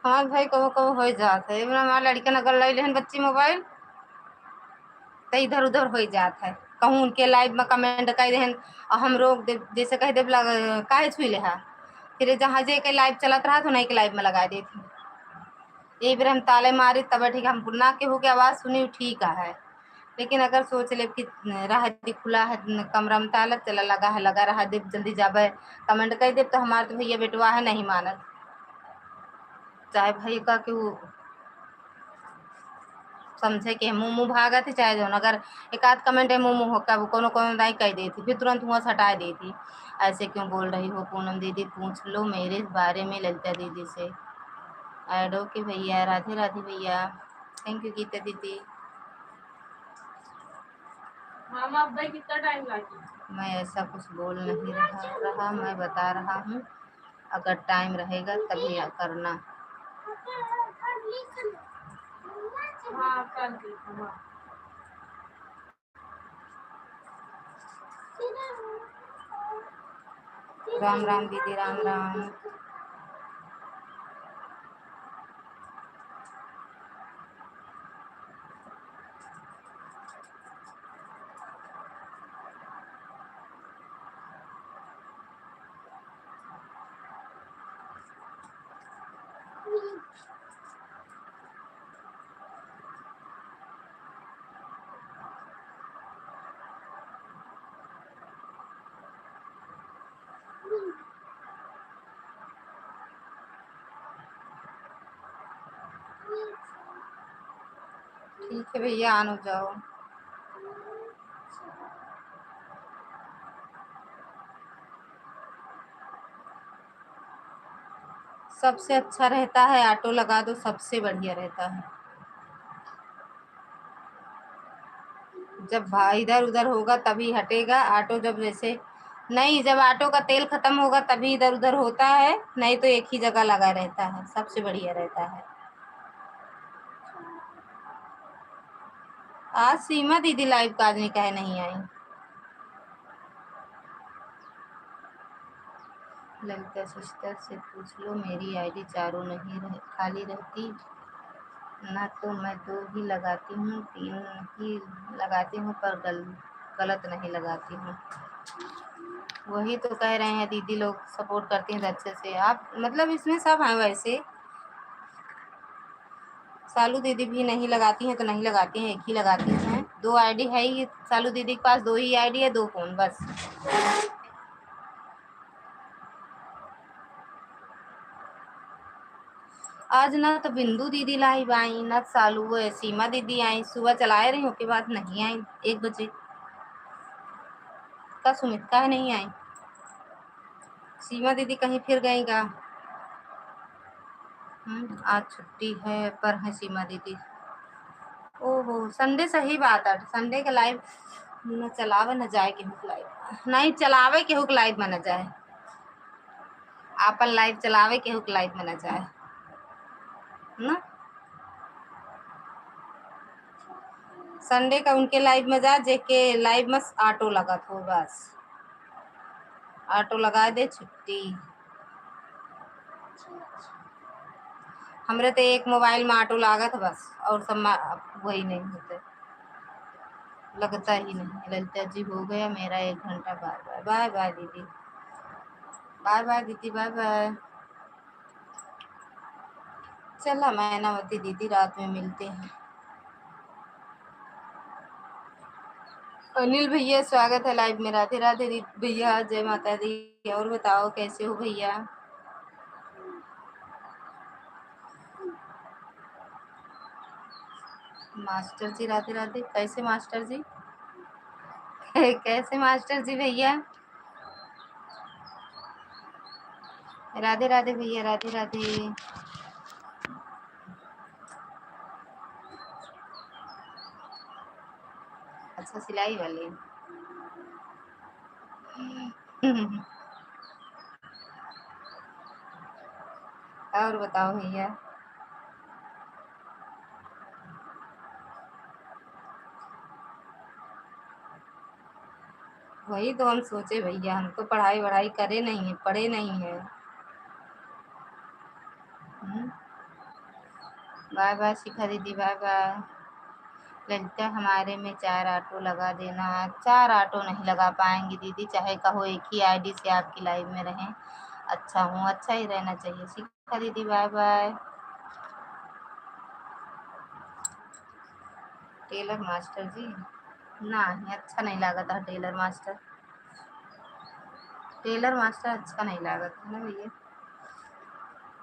हाँ भाई, कबो कबो होइ जात है। एबरा हमार लड़िकन अगर लइ लेहन बच्ची mobile, त इधर उधर होइ जात है। कहूँ उनके live में comment कइ देहन, अउर हम रोक देब, जैसे कहि देब, लग-, काहे छुई लेहा? फिर जहाँ जे के live चलत रहा, तो उन्हीं के live में लगाइ देत ही। एबरा हम ताले मारी, तब ठीक, हम ना केहू के आवाज सुनी, ठीक है। लेकिन अगर सोच लेब कि रह दी खुला है, कमरा में ताला चला लगा है, लगा रहा देब, जल्दी जाबे, comment कइ देब, तो हमार तो भइया बेटवा है, नहीं मानत। चाहे भाई का केहू समझे के मुँह मुँह भागत है, चाहे जौन, अगर एक आध comment है मुँह मुँह होके, अब कोनो कोनो दाई कइ देती, फिर तुरंत हुआँ से हटाइ देती। ऐसे क्यों बोल रही हो पूनम दीदी, पूछ लो मेरे बारे में ललिता दीदी से। Add OK भइया, राधे राधे भइया। Thank you गीता दीदी। मामा, अब भाई कितना time लागी? मैं ऐसा कुछ बोल नहीं रहा, रहा, मैं बता रहा हूँ, अगर time रहेगा तभी करना। हाँ, कर दी, हाँ। राम राम दीदी, राम राम। ठीक है भैया, on हो जाओ। सबसे अच्छा रहता है, auto लगा दो, सबसे बढ़िया रहता है। जब भा-, इधर उधर होगा तभी हटेगा auto, जब जैसे, नहीं, जब auto का तेल खत्म होगा तभी इधर उधर होता है, नहीं तो एक ही जगह लगा रहता है, सबसे बढ़िया रहता है। आज सीमा दीदी live का आज नहीं, काहे नहीं आई? ललिता sister से पूछ लो, मेरी ID चारों नहीं रह-, खाली रहती, ना तो मैं दो ही लगाती हूँ, तीन ही लगाती हूँ, पर गल-, गलत नहीं लगाती हूँ। वही तो कह रहे हैं, दीदी लोग support करती हैं तो अच्छे से। आप, मतलब, इसमें सब हैं वैसे। सालू दीदी भी नहीं लगाती हैं तो नहीं लगाती हैं, एक ही लगाती हैं। दो ID है ही सालू दीदी के पास, दो ही ID है, दो phone बस। आज ना तो बिंदु दीदी live आई, ना सालू, वो सीमा दीदी आई। सुबह चलाए रही, ओके बाद नहीं आई, एक बजे का सुमित का है, नहीं आई। सीमा दीदी कहीं फिर गई का? हम्म, आज छुट्टी है, पर है सीमा दीदी। ओहो, Sunday, सही बात है, Sunday के live न चलावे न जाए केहू के live, नहीं चलावे केहू के live में न जाए, आपन live चलावे केहू के live में न जाए ना। Sunday का उनके live में जा, जेके live में auto लगत हो, बस auto लगा दे, छुट्टी। हमरे तो एक mobile में auto लागत बस, और सब में वही नहीं होते, लगता ही नहीं। ललिता जी, हो गया मेरा एक घंटा, bye bye। Bye bye दीदी, bye bye दीदी, bye bye। चला मैनावती दीदी, रात में मिलते हैं। अनिल भैया, स्वागत है live में। राधे राधे दी-, भैया, जय माता दी। और बताओ, कैसे हो भैया? मास्टर जी, राधे राधे। कैसे मास्टर जी? कैसे मास्टर जी भैया? राधे राधे भैया, राधे राधे। अच्छा, सिलाई वाली। और बताओ भैया। वही तो हम सोचे भैया, हम तो पढ़ाई वढ़ाई करे नहीं है, पढ़े नहीं है। हम्म। Bye bye शिखा दीदी, bye bye। ललिता, हमारे में चार auto लगा देना। चार auto नहीं लगा पाएंगे दीदी, चाहे कहो एक ही ID से आपकी live में रहें। अच्छा हूँ, अच्छा ही रहना चाहिए। शिखा दीदी, bye bye। Tailor master जी, नहीं, अच्छा नहीं लागत है tailor master। Tailor master अच्छा नहीं लागत है ना भैया।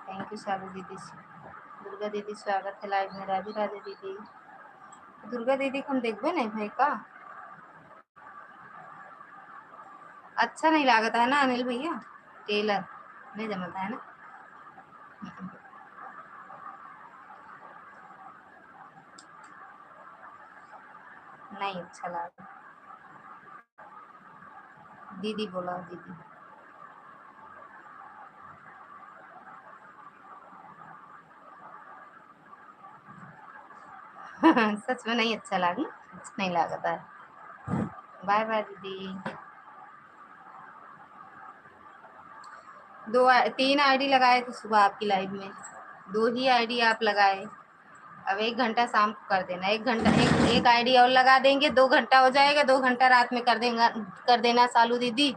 Thank you सालू दीदी। दुर्गा दीदी, स्वागत है live में। राधे राधे दीदी। दुर्गा दीदी के हम देखबे नहीं भाई का? अच्छा नहीं लागत है ना अनिल भैया, tailor नहीं जमत है ना। नहीं अच्छा लागत। दीदी बोला, दीदी। सच में नहीं अच्छा लागी, अच्छा नहीं लागत है। Bye bye दीदी। दो आ-, तीन ID लगाए थे सुबह आपकी live में, दो ही ID आप लगाए। अब एक घंटा शाम को कर देना, एक घंटा, एक, एक ID और लगा देंगे, दो घंटा हो जाएगा, दो घंटा रात में कर देंगे, कर देना सालू दीदी,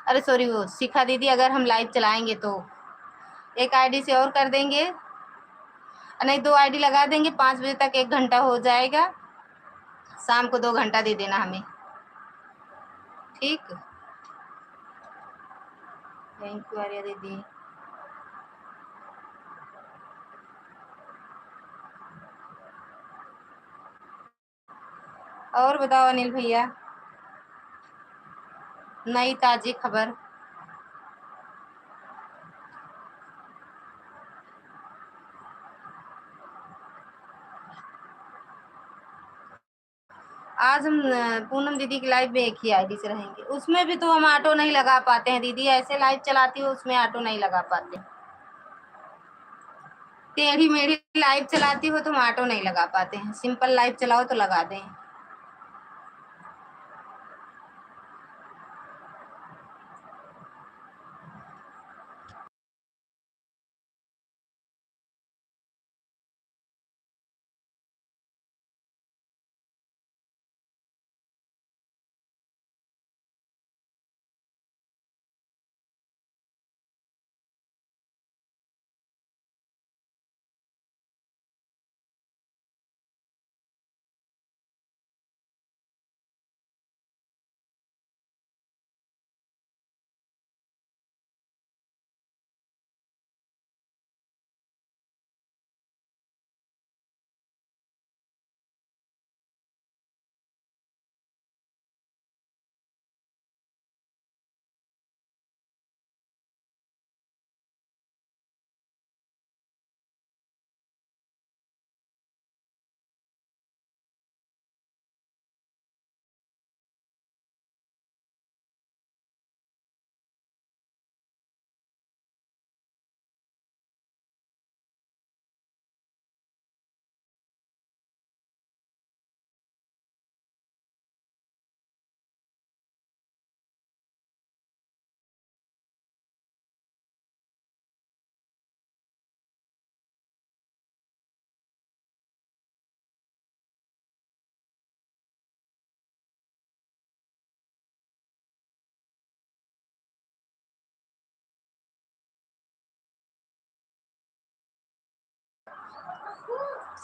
अरे sorry, वो शिखा दीदी, अगर हम live चलाएंगे तो एक ID से और कर देंगे, नहीं, दो ID लगा देंगे, पाँच बजे तक एक घंटा हो जाएगा, शाम को दो घंटा दे देना हमें, ठीक? Thank you आर्या दीदी। और बताओ अनिल भैया, नई ताजी खबर। आज हम, अ, पूनम दीदी की लाइव में एक ही आईडी से रहेंगे, उसमें भी तो हम ऑटो नहीं लगा पाते हैं दीदी। ऐसे लाइव चलाती हो, उसमें ऑटो नहीं लगा पाते। टेढ़ी मेढ़ी लाइव चलाती हो तो हम ऑटो नहीं लगा पाते हैं, सिंपल लाइव चलाओ तो लगा दें।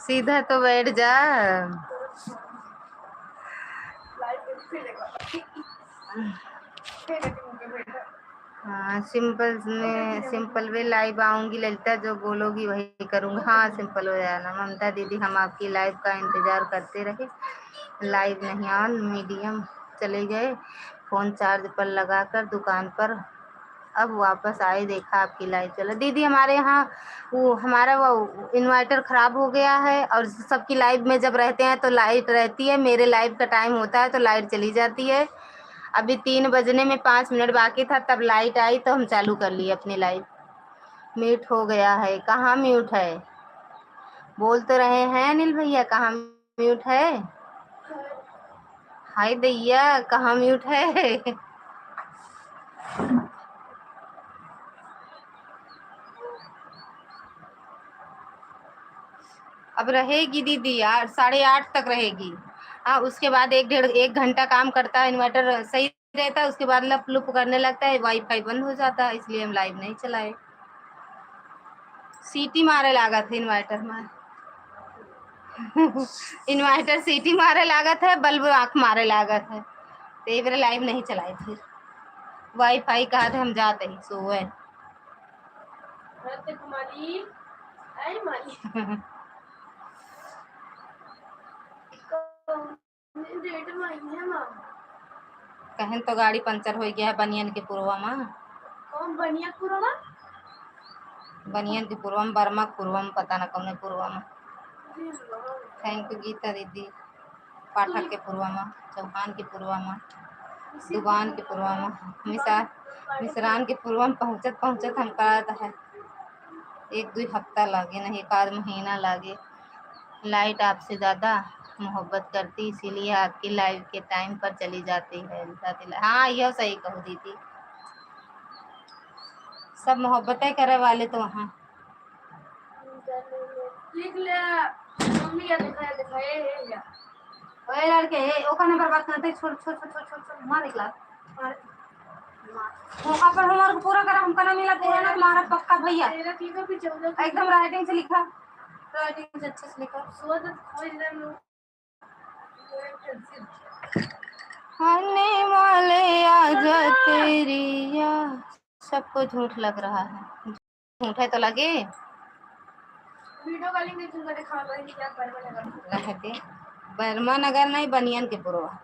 सीधा तो बैठ जा। हाँ, सिंपल में, सिंपल में लाइव आऊँगी ललिता, जो बोलोगी वही करूँगी। हाँ, सिंपल हो जाना। ममता दीदी, हम आपकी लाइव का इंतजार करते रहे, लाइव नहीं आन, मीडियम चले गए, फोन चार्ज पर लगाकर दुकान पर अब वापस आए, देखा आपकी लाइव चला। दीदी, हमारे यहाँ वो, हमारा वो इन्वर्टर खराब हो गया है और सबकी लाइव में जब रहते हैं तो लाइट रहती है, मेरे लाइव का टाइम होता है तो लाइट चली जाती है। अभी तीन बजने में पाँच मिनट बाकी था, तब लाइट आई तो हम चालू कर लिए अपनी लाइव। म्यूट हो गया है। कहाँ म्यूट है? बोल तो रहे हैं अनिल भैया, कहाँ म्यूट है? हाय दैया, कहाँ म्यूट है? अब रहेगी दीदी यार, साढ़े आठ तक रहेगी। हाँ, उसके बाद एक डेढ़, एक घंटा काम करता है इन्वर्टर, सही रहता है, उसके बाद लप लुप करने लगता है, वाईफाई बंद हो जाता है, इसलिए हम लाइव नहीं चलाए। सीटी मारे लागत है इन्वर्टर में। इन्वर्टर सीटी मारे लागत है, बल्ब आँख मारे लागत है, तो ये बेरा लाइव नहीं चलाए फिर। वाईफाई कहा थे हम जाते ही सोए। कहें तो गाड़ी पंचर हो गया है बनियन के पुरवा मा। कौन बनिया पुरवा? बनियन के पुरवा मा, बर्मा के पुरवा मा, पता ना कौन पुरवा मा। जी, हाँ। Thank you गीता दीदी। पाठक के पुरवा मा, चौहान के पुरवा मा, दुबान के पुरवा मा, मिसा-, मिसरान के पुरवा मा पहुँचत पहुँचत हम कहत है एक दुई हफ्ता लागे, नहीं एक आध महीना लागे। लाइट आपसे ज़्यादा मोहब्बत करती, इसीलिए आपकी लाइव के टाइम पर चली जाती है, जाती ला-, हाँ, यह सही कहू दीदी, सब मोहब्बतें करे वाले तो वहाँ। लिख ले, मम्मी या दिखाए, दिखाए, ये या। ओए लड़के, ए, ओका नंबर बात करते, छोड़, छोड़, मार एक लात, मार। मौका पर हमारे को पूरा करा, हमका ना मिला, पूरा ना मारा, पक्का भैया। तेरह की तो भी चौदह की। एकदम राइटिंग से लिखा, राइटिंग से अच्छे से लिखा। सोच, खोज ले, आने वाले आजा तेरी याद, सबको झूठ लग रहा है। झूठ है तो लगे। वीडियो कॉलिंग में तुमको दिखा दो, ये क्या बर्बाद लगा। रह दे। वर्मा नगर नहीं, बनियन के पुरवा।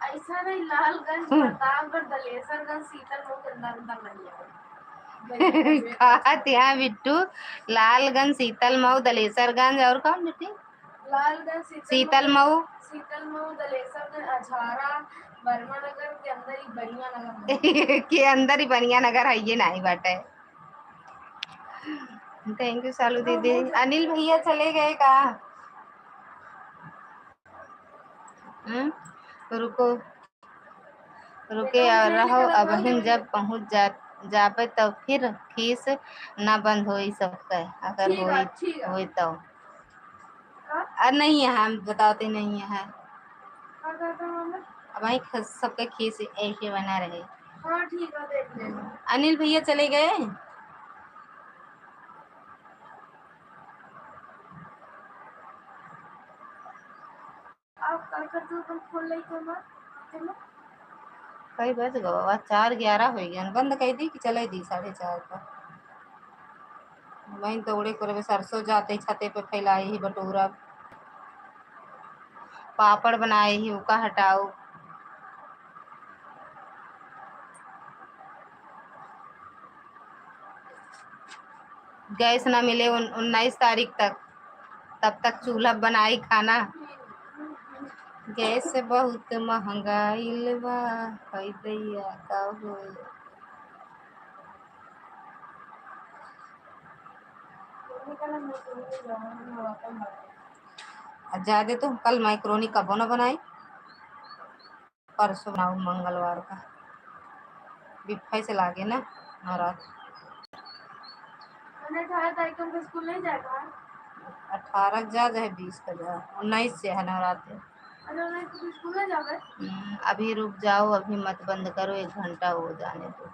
ऐसा नहीं, लालगंज, हम्म। प्रतापगढ़, दलेसरगंज, शीतल मऊ के अंदर, अंदर नहीं है। कहत यहाँ बिट्टू, लालगंज, शीतल मऊ, दलेसरगंज और कौन बिट्टी? लालगंज, शीतल शीतल मऊ। मऊ। शीतल मऊ, दलेसरगंज, अझारा, वर्मा नगर के अंदर ही बनिया नगर है। के अंदर ही बनिया नगर है, ये नहीं बाटे। Thank you सालू दीदी। अनिल भैया चले गए का? हम्म? रुको, रुके और रहो, अबहिन जब पहुँच जा, जाबे तब फिर खीस ना बंद होई सबके, अगर ठीक है, होई, ठीक है। होई तो। का? आ, नहीं है, हम बताते नहीं है। का कहता हूँ मैं? अब वही ख-, सबके खीस ऐसे बना रहे। हाँ, ठीक है, देख लेना। अनिल भैया चले गए? आप का करते हो, अपन खोल लेते हो ना, हाथे में? कई बज गवा? चार ग्यारह हो गया, बंद कर दी कि चले दी साढ़े चार पर। वहीं दौड़े करे सरसों जाते छते पे फैलाई ही बटोरा, पापड़ बनाए ही, उका हटाओ। गैस ना मिले उन-, उन्नीस तारीख तक, तब तक चूल्हा बनाई खाना। गैस बहुत महंगाइल बा, हई दैया का होई। आ, ज्यादा तो हम कल मैक्रोनी कबो ना बनाई। परसों बनाऊ मंगलवार का, बिफे से लागे ना नवरात्र। मैंने अठारह तारीख को हमको स्कूल नहीं जाएगा। अठारह का जा, चाहे बीस का जा, उन्नीस से है नवरात्र। अरे, उन्नीस को स्कूल नहीं जावे। हम्म, अभी रुक जाओ, अभी मत बंद करो, एक घंटा हो जाने दो।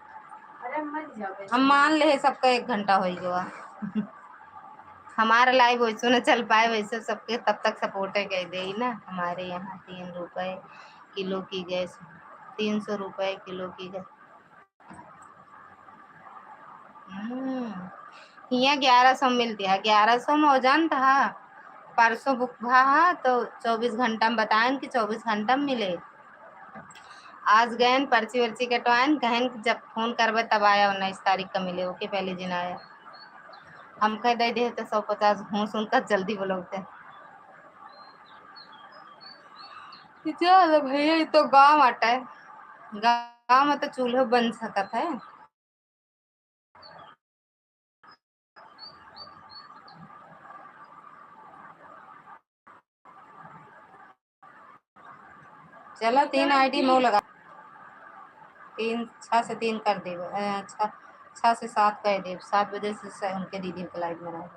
अरे, मत जावे। हम मान ले सबका एक घंटा हो गया। हमारा live वैसे न चल पाए, वैसे सबके तब तक support है कह दे ना। हमारे यहाँ तीन रुपए किलो की गैस, तीन सौ रुपए किलो की गैस। हम्म, हियाँ ग्यारह सौ मिलती है, ग्यारह सौ में हो जानता है। परसों book भा है तो चौबीस घंटा में बताएन कि चौबीस घंटा में मिले। आज गएन पर्ची वर्ची कटवाएन, कहेन कि जब phone करबे तब आया, उन्नीस तारीख का मिले, ओके पहले जिन आया। हम कह दे दे तो सौ पचास घूस उनका जल्दी बोलौते। चल भैया, ये तो गाँव आटा है, गाँव में तो चूल्हो बन सकत है। चलो, तीन ID मऊ लगा, तीन, छः से तीन कर देब, अ, छः, छः से सात कर देब, सात बजे से, से उनके दीदी के live में रह।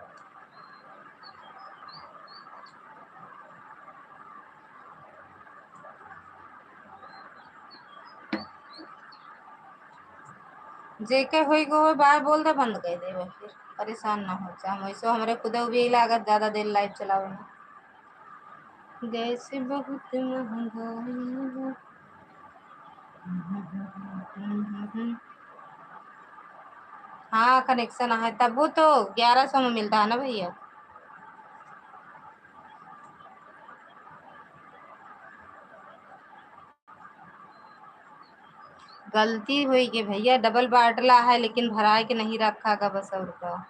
जेके होई गो होई, बाय बोल दे, बंद कर देबे, फिर परेशान ना हो जा। हम वैसे हमरे खुदे भी लागत ज्यादा देर live चलावे में। गैस बहुत महंगाई है। हाँ, connection है, तब वो तो ग्यारह सौ में मिलता है ना भैया। गलती होई के भैया, double बाटला है लेकिन भराए के नहीं रखा गा, बस और का।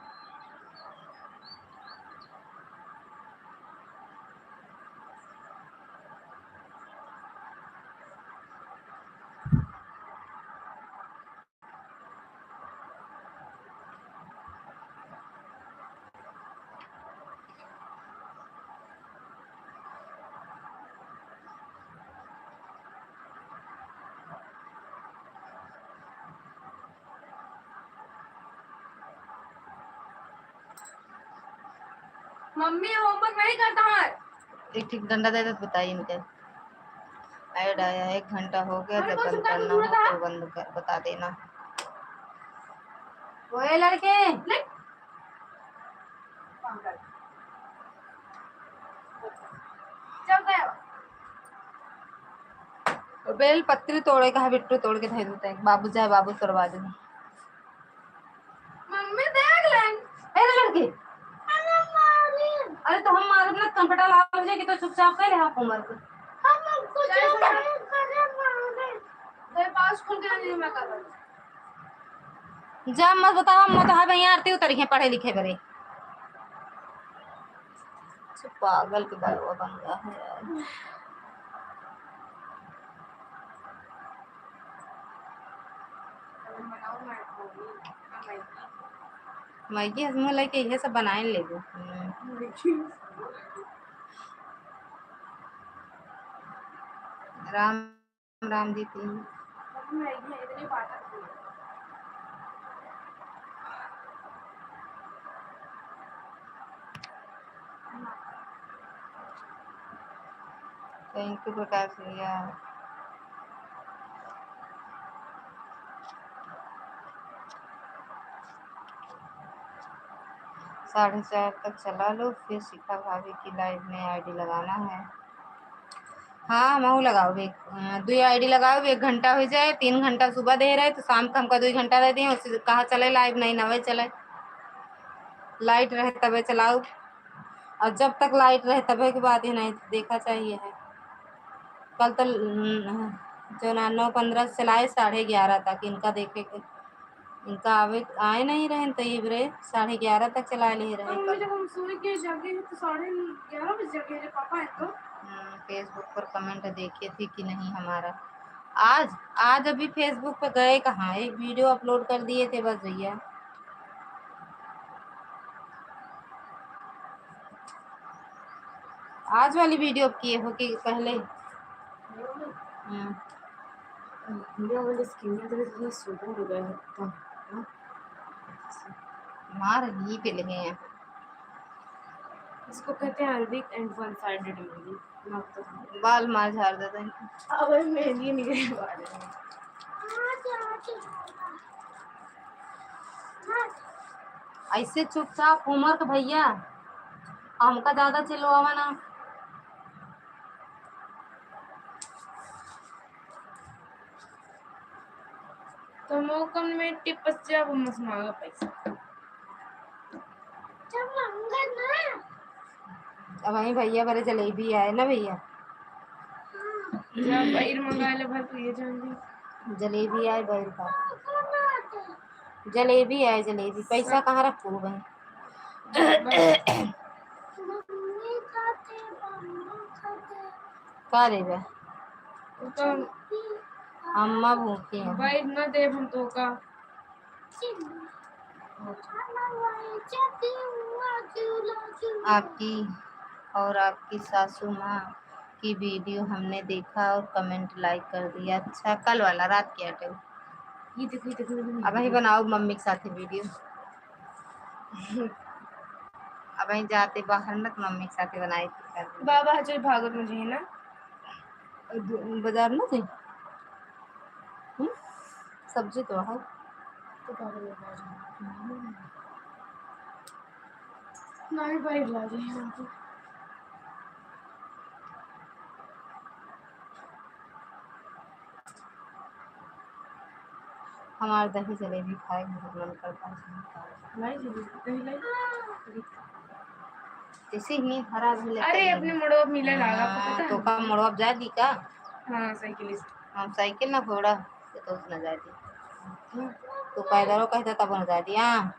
मम्मी, homework नहीं करता है। एक ठिक डंडा दे दे तो बताई इनके। Add आया, एक घंटा हो गया, जब बंद करना हो तो बंद कर, बता देना। ओए लड़के, ले। चल गया। बेल पत्री तोड़े का है बिट्टू, तोड़ के धर देते हैं। बाबू जाए, बाबू तोड़वा दे। मम्मी देख लें। ए रे लड़की। अरे मम्मी। अरे तो हम मारब ना, कंपटा लाग जाए कि तो चुपचाप कर ले, हाँ, होमवर्क। हम कुछ नहीं करे मारे। भाई, पास खोल के नहीं मैं कर। जा मत बताओ, हम तो है भैया आरती उतरी है पढ़े लिखे बरे। पागल के बलवा बन गया है यार। मैगी हजमो लेके इहे सब बनाए लेबो। राम राम दीदी। Thank you प्रकाश भैया। साढ़े चार तक चला लो, फिर शिखा भाभी की लाइव में आईडी लगाना है। हाँ, हमहू लगाओ एक, अ, दुई आईडी लगाओ, एक घंटा हो जाए, तीन घंटा सुबह दे रहे तो शाम का हमका दुई घंटा दे दिए, उससे कहाँ चले लाइव, नहीं नवे चले, लाइट रहे तबे चलाओ। और जब तक लाइट रहे तबे के बाद ही नहीं देखा चाहिए है। कल तो, उम, जो ना नौ पन्द्रह से चलाए साढ़े ग्यारह तक इनका देखे के, इनका आवे, आए नहीं रहे तो ये बरे साढ़े ग्यारह तक चला ले रहे मम्मी, कल। जब हम सोए के जागे हैं तो साढ़े ग्यारह बजे जागे हैं पापा है तो। हम्म, Facebook पर कमेंट देखे थे कि नहीं हमारा। आज, आज अभी Facebook पे गए कहाँ, एक वीडियो अपलोड कर दिए थे बस भैया। आज वाली वीडियो किए हो कि पहले? हम्म। वीडियो वाली स्क्रीन में तो इतना सुकून हो गया है, तो, हाँ? मार ही पे लगे हैं। इसको कहते हैं अरबिक and one sided मेहंदी। बाल मार झाड़ देते हैं। अब मेहंदी नहीं गई बाल में। ऐसे चुपचाप होमवर्क भैया, हमका ज्यादा चिल्लावा ना। तो मौकन में टिपस जाब, मस मांगा पैसा। जब मांगा ना। अब वहीं भैया बरे जलेबी आए ना भैया। हाँ। जब बहिर मंगा ले भर तू ये जान ली। जलेबी आए बहिर का। जलेबी आए जलेबी। पैसा कहाँ रखू बहन? मम्मी खाते, मम्मी खाते। का रे बे? वो तो अम्मा भूखी हैं। भाई ना देब हम तो का। आपकी और आपकी सासू माँ की वीडियो हमने देखा और कमेंट लाइक कर दिया। अच्छा, कल वाला रात के आटे। ये देखो, ये देखो, ये देखो। अब ही बनाओ मम्मी के साथ वीडियो। अब ही जाते बाहर न तो मम्मी के साथ बनाई थी कल। बाबा हजर भागत मुझे है ना। बाजार न थे? हम्म? सब्जी तो है। तो बाबा ले बाजार। नहीं भाई, ला रहे हैं यहाँ पे। हमार दही जलेबी खाए के बहुत मन करता है। लाई जलेबी, दही लाई। जैसे ही हरा भी लेते अरे, हैं। अपने मोड़वा मिले लागा, हाँ, पता है? तो का मोड़वा अब जाए दी का? हाँ, साइकिल से। हम साइकिल ना घोड़ा, तो, तो ना जाए दी। तू पैदलो कहता तब ना जाए दी, हाँ।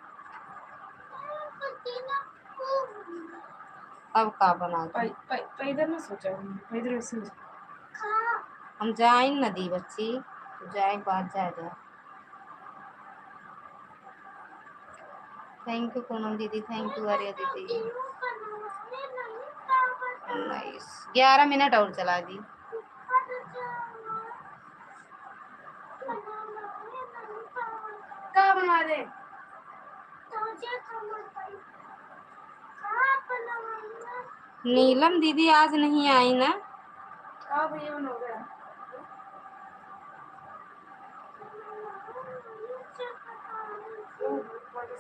अब का बना दे? पै-, पै-, पैदल ना सोचा हूँ, पैदल ऐसे हो जाए। हम जाए न दी बच्ची, तू जाए के बाद जाए दे। Thank you पूनम दीदी, thank you आर्या दीदी। Nice, ग्यारह मिनट और चला दी। का बनवा दे? नीलम दीदी आज नहीं आई ना? का भैया हो गया?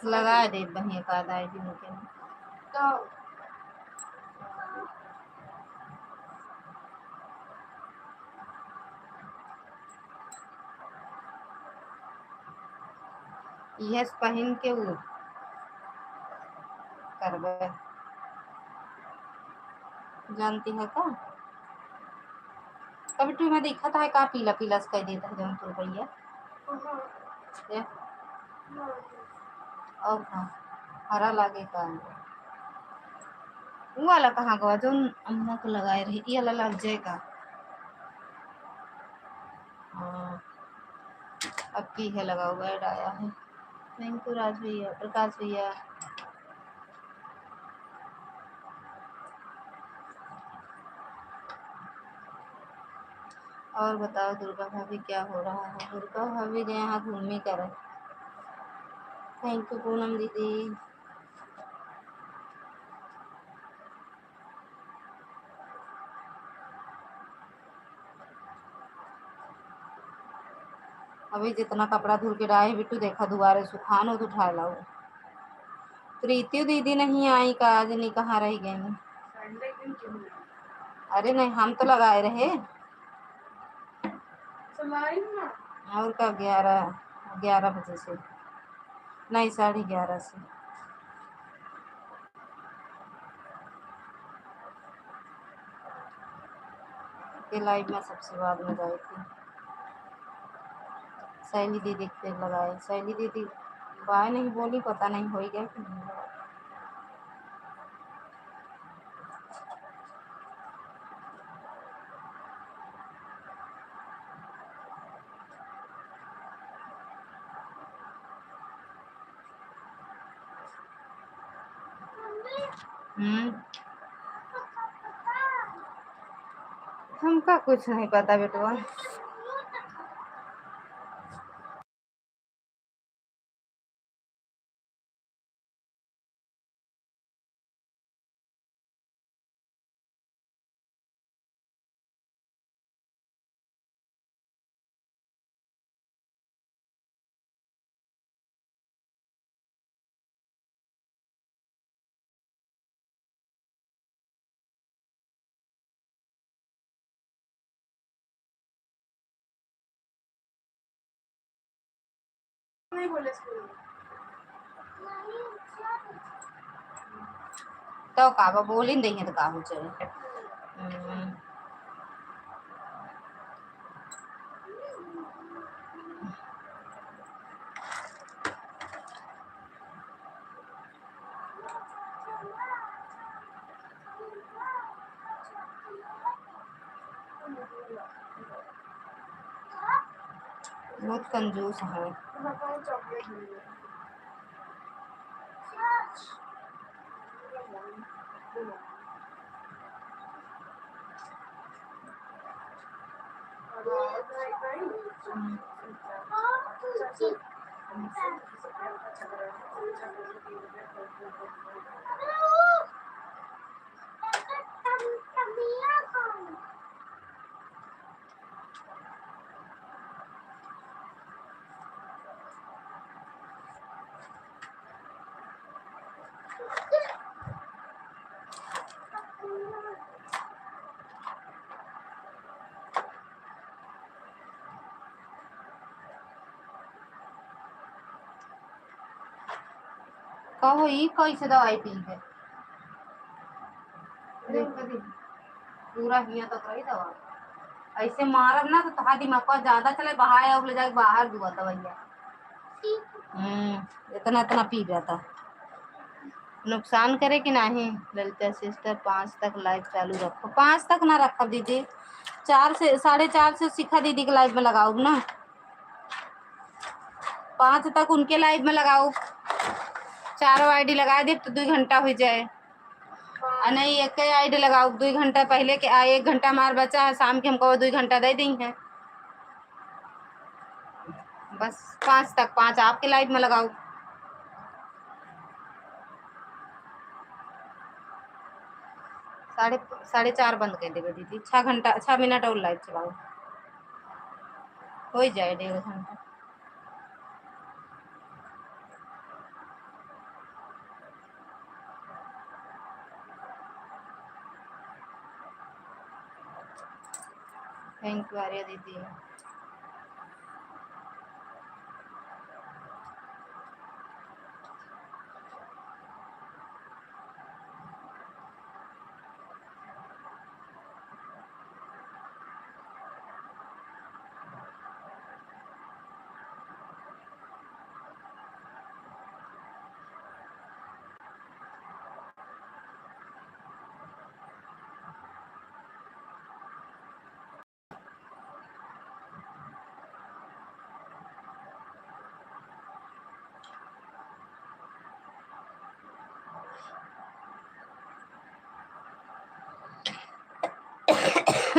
लगा दे बहिया का दाई जी उनके। का? इहे से पहिन के उ करबे। जानती है का? कभी तू में दिखत है का, पीला पीला से कह देता है जौन तू भैया। ये? और का? हरा लागे का? वो वाला कहाँ गवा जौन अम्मा को लगाए रही? ये वाला लग जाए का? हाँ, अब की है लगा हुआ है, डाया है। Thank you राज भैया, प्रकाश भैया। और बताओ दुर्गा भाभी, क्या हो रहा है? दुर्गा भाभी गए हैं घूमी करे। Thank you पूनम दीदी। अभी जितना कपड़ा धुल के डाए बिट्टू, देखा दुआरे सुखान हो तो उठा लाओ। प्रीति दीदी नहीं आई का, आज नहीं, कहाँ रह गई? अरे नहीं, हम तो लगाए रहे। और का, ग्यारह, ग्यारह बजे से, नहीं, साढ़े ग्यारह से। के live में सबसे बाद में जाए थी। शैली दीदी के लगाए, शैली दीदी बाय नहीं बोली, पता नहीं हो गया कि नहीं। हम्म। हमका कुछ नहीं पता बेटवा। तो का बा, बोलिन दइहे तो का हो चले। हम्म। बहुत कंजूस है। कहो, ई कैसे दवाई पी है? देख के देख, पूरा हियाँ तक रही दवा। ऐसे मारब ना तो तोहार दिमाग पर ज्यादा चले, बहाए और ले जाके बाहर दुआ दवाइया। हम्म, इतना, इतना पी जाता। नुकसान करे कि नाही? ललिता sister, पाँच तक live चालू रखो। पाँच तक ना रखब दीदी, चार से, साढ़े चार से शिखा दीदी के live में लगाओ ना। पाँच तक उनके live में लगाओ, चारों ID लगा दे तो दुइ घंटा हो जाए। आ नहीं, एक ही ID लगाओ, दुइ घंटा पहले के, आ, एक घंटा हमार बचा है, शाम के हमको दुइ घंटा दे दी है। बस पाँच तक, पाँच आपके live में लगाओ। साढ़े, साढ़े चार बंद कर देबे दीदी, छः घंटा, छः मिनट और live चलाओ, हो ही जाए डेढ़ घंटा। Thank you आर्या दीदी।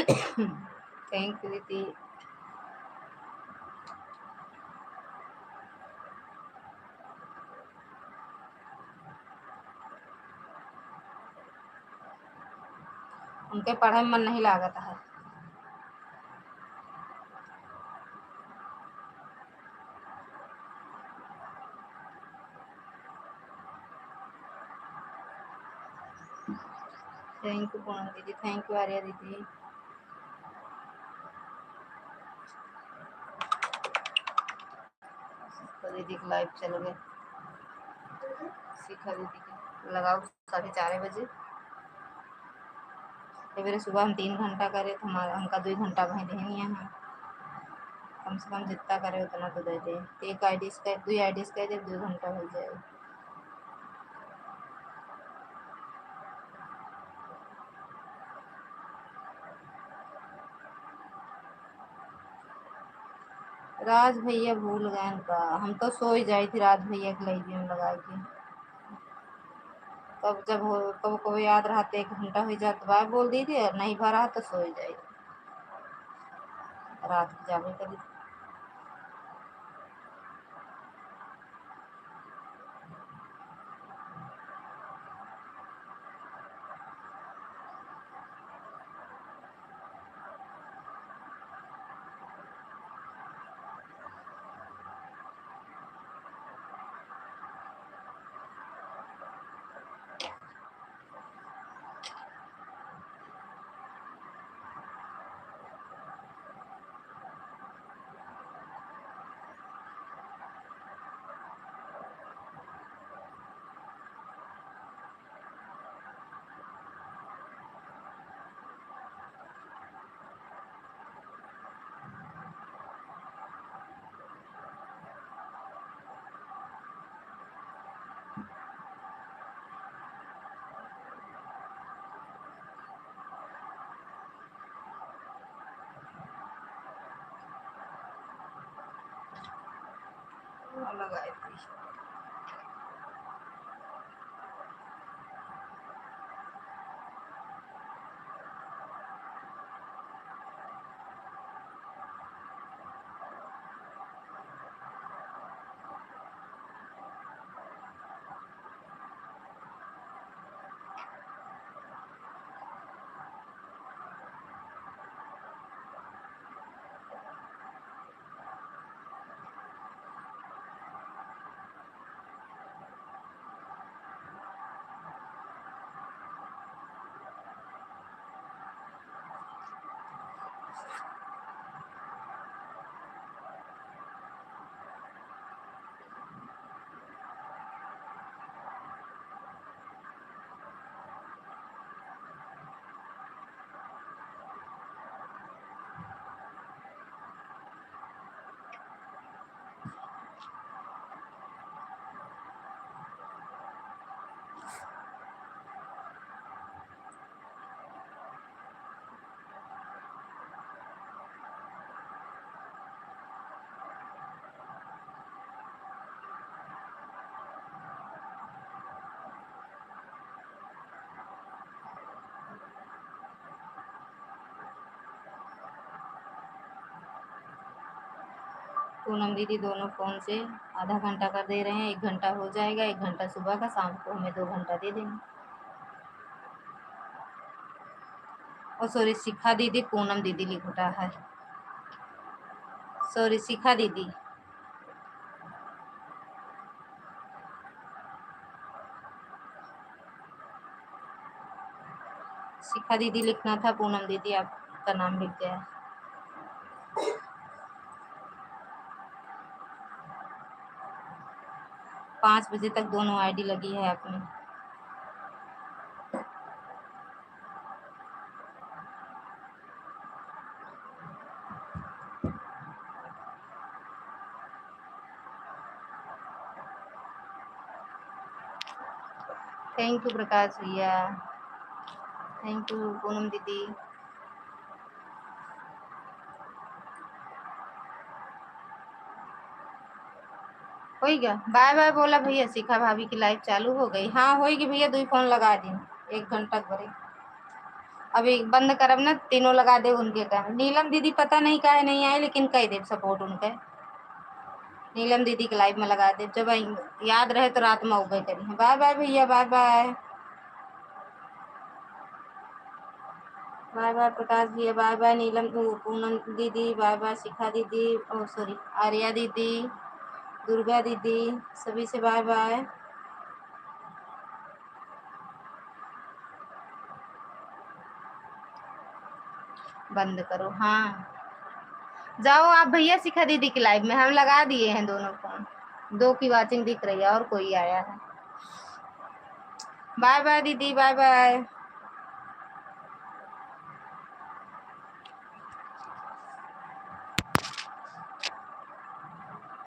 Thank you दीदी। उनके पढ़े में मन नहीं लागत है। Thank you पूनम दीदी, thank you आर्या दीदी। शिखा दीदी के live चल गए। शिखा दीदी के लगाओ साढ़े चार बजे। सवेरे सुबह हम तीन घंटा करे तो हमारा, हमका दुई घंटा भई देहे नहीं है। कम से कम जितना करे उतना तो दे दे। एक आईडी से कर, दुई आईडी से कर दे, दुई घंटा हो जाए। राज भैया भूल गए का? हम तो सोई जाई थी राज भैया के लाइव में लगा के। तब जब हो, कबो कबो याद रहते एक घंटा हो जात बा, बोल दी थी, और नहीं भरा तो सोई जाई थी। रात के जाबे करी। लगाई दी। पूनम दीदी दोनों फोन से आधा घंटा का दे रहे हैं, एक घंटा हो जाएगा, एक घंटा सुबह का, शाम को हमें दो घंटा दे देंगे। ओ सॉरी, शिखा दीदी, पूनम दीदी लिखता है। सॉरी, शिखा दीदी। शिखा दीदी लिखना था, पूनम दीदी आपका नाम लिख गया। पाँच बजे तक दोनों आईडी लगी है अपनी। Thank you प्रकाश भैया, thank you पूनम दीदी। होई गया, बाय बाय बोला भैया। शिखा भाभी की लाइव चालू हो गई। हाँ, होई गई भैया, दुई फोन लगा दी, एक घंटा के बरे। अभी बंद करब ना, तीनों लगा देब उनके का। नीलम दीदी पता नहीं काहे नहीं आई, लेकिन कह देब support उनके। नीलम दीदी के live में लगा देब, जब आई-, याद रहे तो रात में उबे करी। Bye bye भैया, bye bye। Bye bye प्रकाश भैया, bye bye नीलम, उ, पूनम दीदी, bye bye शिखा दीदी, ओ sorry, आर्या दीदी, दुर्गा दीदी, सभी से bye bye। बंद करो, हाँ। जाओ आप भैया शिखा दीदी की live में, हम लगा दिए हैं दोनों phone, दो की watching दिख रही है और कोई आया है। Bye bye दीदी, bye bye।